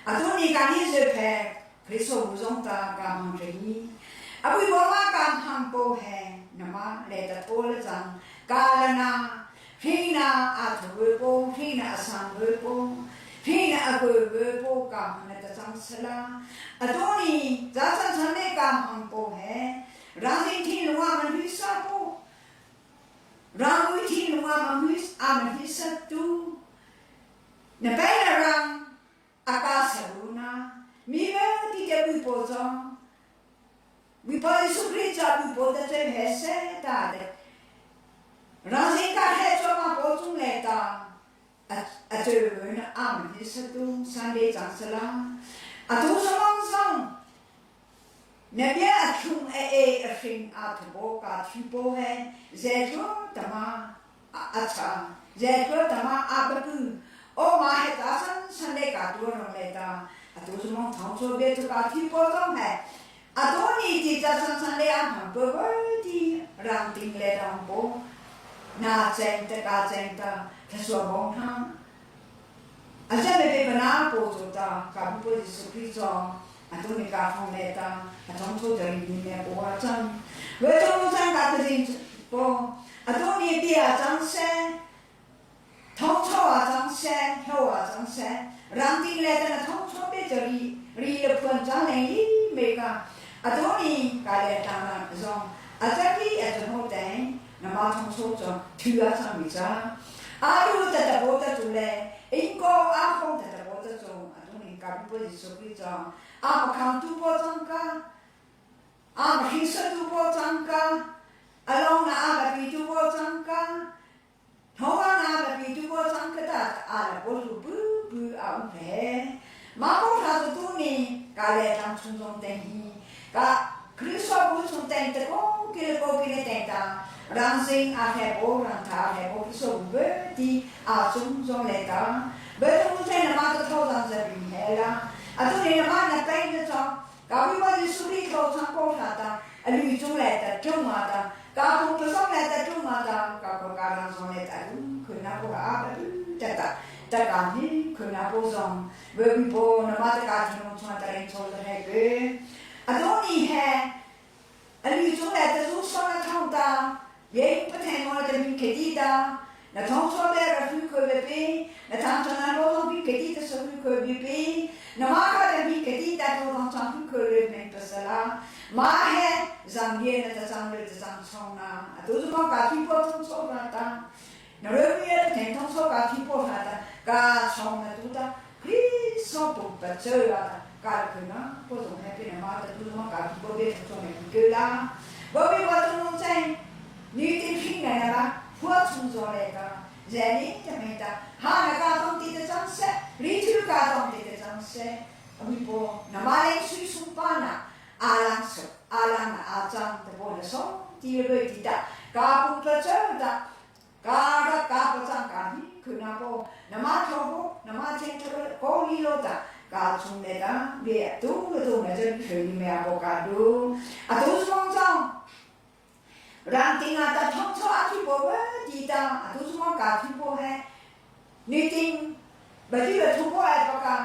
A tu ni ka ni zui phe Kristo bu zong ta ka hmang re ni. A bui bo ma ka hmang po he nama le ta tho le cang ka la na hri na a thu bu po hri na a sang bu po hri na a ku bu po ka hmang na ta cang sala. A tu ni za chan chan le ka hmang po he rang ding thi lungwa man hui sa po rang ui thi lungwa man hui a man hui sa tu na pai na rang a ka saru na mi ve ti te bui po chong mi pa Jesuh Khrih ca bui po ta chem he se ta de rang ding ka he cho ma po chung le ta a cheu na am hi sa tu Sunday chang sala a tu samong song na bia a thlung a e a hring a thu bo ka thi po he ze thu tama a cha je tua tama a ba pu o ma he ta san san le ka tua rong le ta a tu su mong thong cho be tu ka thi po tong he a to ni ti cha san san le an phang po bo ti rang ting le rang po na cheng ta ka cheng ta tha so bong thang a cha me be bana po cho ta ka bu po ji su kri cho a tu ni ka thong le ta a thong cho ta ni me po a chang we to chang ka te po a tu ni bi a chang se thong cho a chang se hyo a chang se rang ting le ta na thong cho be cho ri ri le phuan chang le yi me ka a tu ni ka le ta na zong a cha ki a cha ho teng na ma thong cho cho thu a chang mi cha a ru ta ta bo ta chu le in ko a khong ta ta bo ta chu a tu ni ka bu po ji su ki cho a ma khang tu po chang ka a ma hi sa tu po chang ka a long na a ba pi tu po chang ka thong na ba pi tu po chang ka ta a la bo su bu bu a u phe ma ko tha tu tu ni ka le tang chung zong teng hi ka Kristo bu chung teng te ko ki le ko ki le teng ta rang sing a he bo rang tha he bo Kristo bu be ti a chung zong le ta be tu tu na ma ta tho zang za bi he la a tu ni na ma na pai na chong ka wi wa ji su ri tho chang ko tha ta a lu chung le ta chung ma ta ka pu pa song le ta chung ma ta ka ko ka rang song le ta lu khu na ko a ba lu ta ta ta ka ni khu na bo zong we wi bo na ma ta ka thi no chung ta ren cho ta he ke a do ni he a lu chung le ta zu song na thong ta ye pa theng mo ta mi ke ti ta na thong cho be ra fu ko be pe na thang cho na lo thong pi ke ti ta so fu ko be pe na ma ka ta mi ke ti ta tho thong chang fu ko le me pa sa la ma he zang ye na ta zang le ta zang chong na a tu zu ma ka thi po thong cho ra ta na re mi ye theng thong cho ka thi po ra ta ka chong na tu ta kri so pu pa che ra ta ka ku na po zong he pe na ma ta tu zu ma ka thi po be thong cho me ke la bo bi wa tu nong chai ni tin phing na na la phua chung zo le ta ze ni ta me ta ha na ka tong ti ta chang se ri chu ka tong ti ta chang se abi po na ma le sui sung pa na a lang so a lang na a chang ta bo na so ti le ti ta ka pu ta cha ta ka ra ka pa chang ka hi khu na po na ma tho bo na ma chen tho ko li lo ta ka chung le ta be tu tu na chen khơi ni me bo ka du a tu song chong rang ting a ta thong cho a thi bo ba ti ta a tu song ka thi bo he ni ting ba ti le thu bo ai pa ka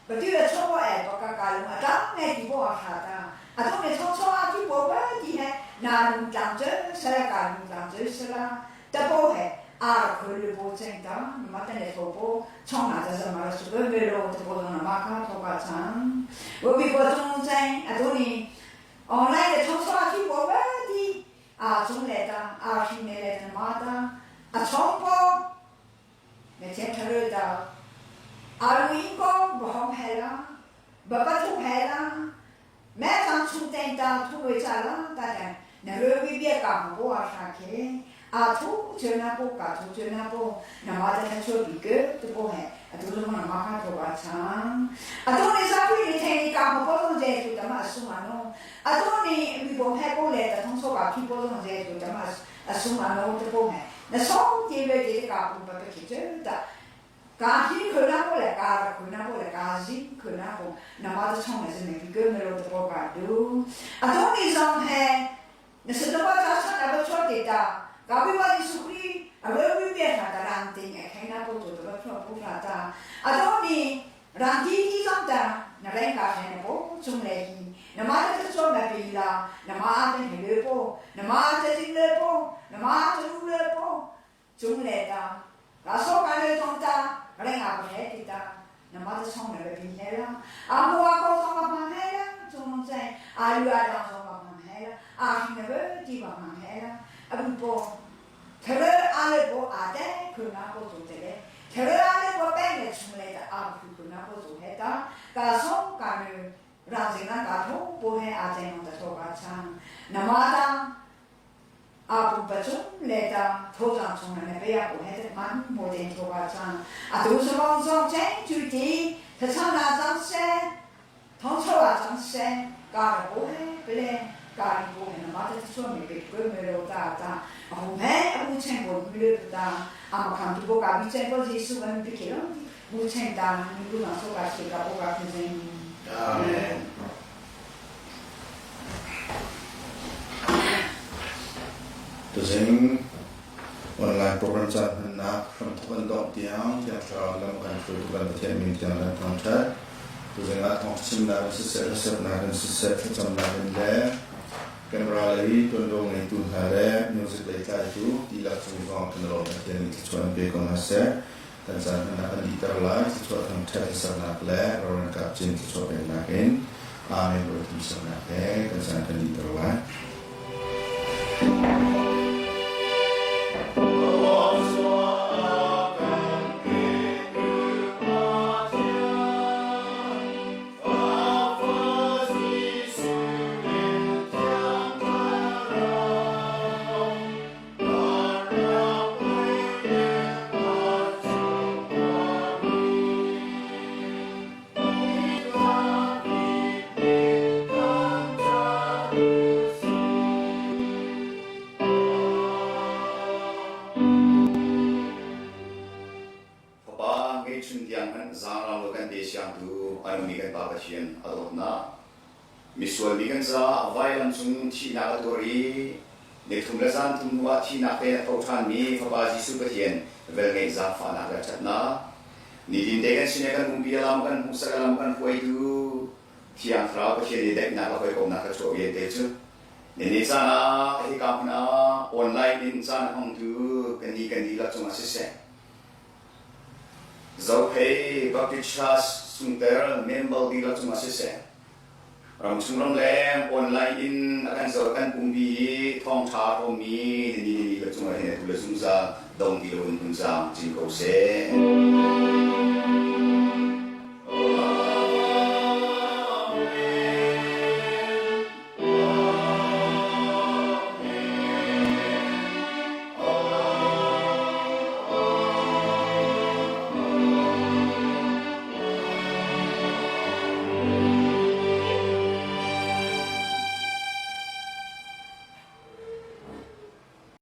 ba ti le cho bo ai pa ka ka lu a ta nge ti bo a kha ta a tu ne thong cho a thi bo ba ti he na lung tlang che sa la ka lung tlang che sa la ta bo he a ra khoi le bo cheng ta ma ta ne tho bo chong na ta sa ma ra su be me lo ta bo na ma ka tho ka chang wo bi bo chung cheng a tu ni online le thong cho a thi bo ba ti a chung le ta a hi ne le ta ma ta a chong po me chen tha re ta a lu ing ko bo hong he la ba pa thu he la mẹ chang chung teng ta thu wei cha la ta ta na re wi bia ka bo a sha ke a thu che na bo ka thu che na bo na ma ta ta cho bi ke tu bo he a tu lo ma ma ka tho ba chang a tu ni sa phi ni theng ni ka bo bo song je tu ta ma su ma no a tu ni mi bo he bo le ta thong so ka phi bo song je tu ta ma a su ma no tu bo he na song ti le ti ka bu ba ke che ta ka hi khơi na bo le ka ra khơi na bo le ka zi khơi na bo na ma ta chong na se me bi ke me lo ta bo ka du a tu ni song he na se ta ba cha cha na ba cho te ta ka bi wa ni su kri a re wi be ta ta rang ting e khai na bo to ta ba cho bo ta ta a tu ni rang ti ti song ta na reng ka he na bo chung le hi na ma ta cho na bi la na ma ta he le bo na ma ta jing le bo na ma ta lu le bo chung le ta ka so ka le tong ta reng a he ti ta na ma ta chong na be bi he la a mo a ko song ma ma he la chung nong chai a lu a dang song ma ma he la a hi na be ti ma ma he la a bu bo the le a le bo a te khu na bo zu te le the le a le bo pe le chung le ta a khu khu na bo zu he ta ka song ka nu ra jing na ka tho bo he a cheng nong ta tho ka chang na ma ta a bu pa chung le ta tho chang chung na ne pe ya bo he te man mo den tho ka chang a tu su mong song cheng chu ti tha chang na chang se thong cho a chang se ka ra bo he pe le Ka ri ko he na ma ta chu me pe ko me lo ta ta a hu he a bu chen ko mi le ta a ma kham tu bo ka bi chen ko Jesu kan bi ke lo bu chen ta ni bu na so ka che ka bo ka ke zen. Amen. Tuzing online program caan hmannak hramthok an dongh tiang Thiang Thlarau lam kan hruaitu kan Pathian min tiang kan thangṭhat. Tuzing ah thawngchimnak in siseh, hlasernak in siseh, thlacamnak in le camera lei tuanvo ngeitu hna le music lei tlaitu dihlak cung zong kan lawm. Pathian nih thluachuah in pe ko hna seh. Kan caan hmannak kan dihter lai. Thluachuah thangṭhat hlasaknak le Reverend Kap Cin thluachuah peknak in Amen Bawi thumsaknak he kan caan kan dihter lai. Fapa ngeihchun tiang hmanh zaangrang lo kan pe siangtu a nungmi kan Pa Pathian a dawtnak. Misual mi kan caah vailam cung thihnak a tuar i nithum le zanthum hnu ah thihnak te a tho ṭhanmi Fapa Jesuh Pathian velngeih zaangfahnak le ṭhatnak. Nitin te kan sin i kan umpi a lam kan hmuhsak a lam kan hruaitu Thiang Thlarau Pathian i daihnak le hawikomhnak ka chuah vialte cu nini caan ah hika hmun ah online in caan a hmangtu kannih kan dihlak cungah siseh Zophei Baptist Church chungtel member dihlak cungah siseh, ramchung ramleng online in a kan zoh kan pumpi i thawngṭha hrawmmi nini nini le cungah hin atu le zungzal dong ti loin hmun caamcin ko seh.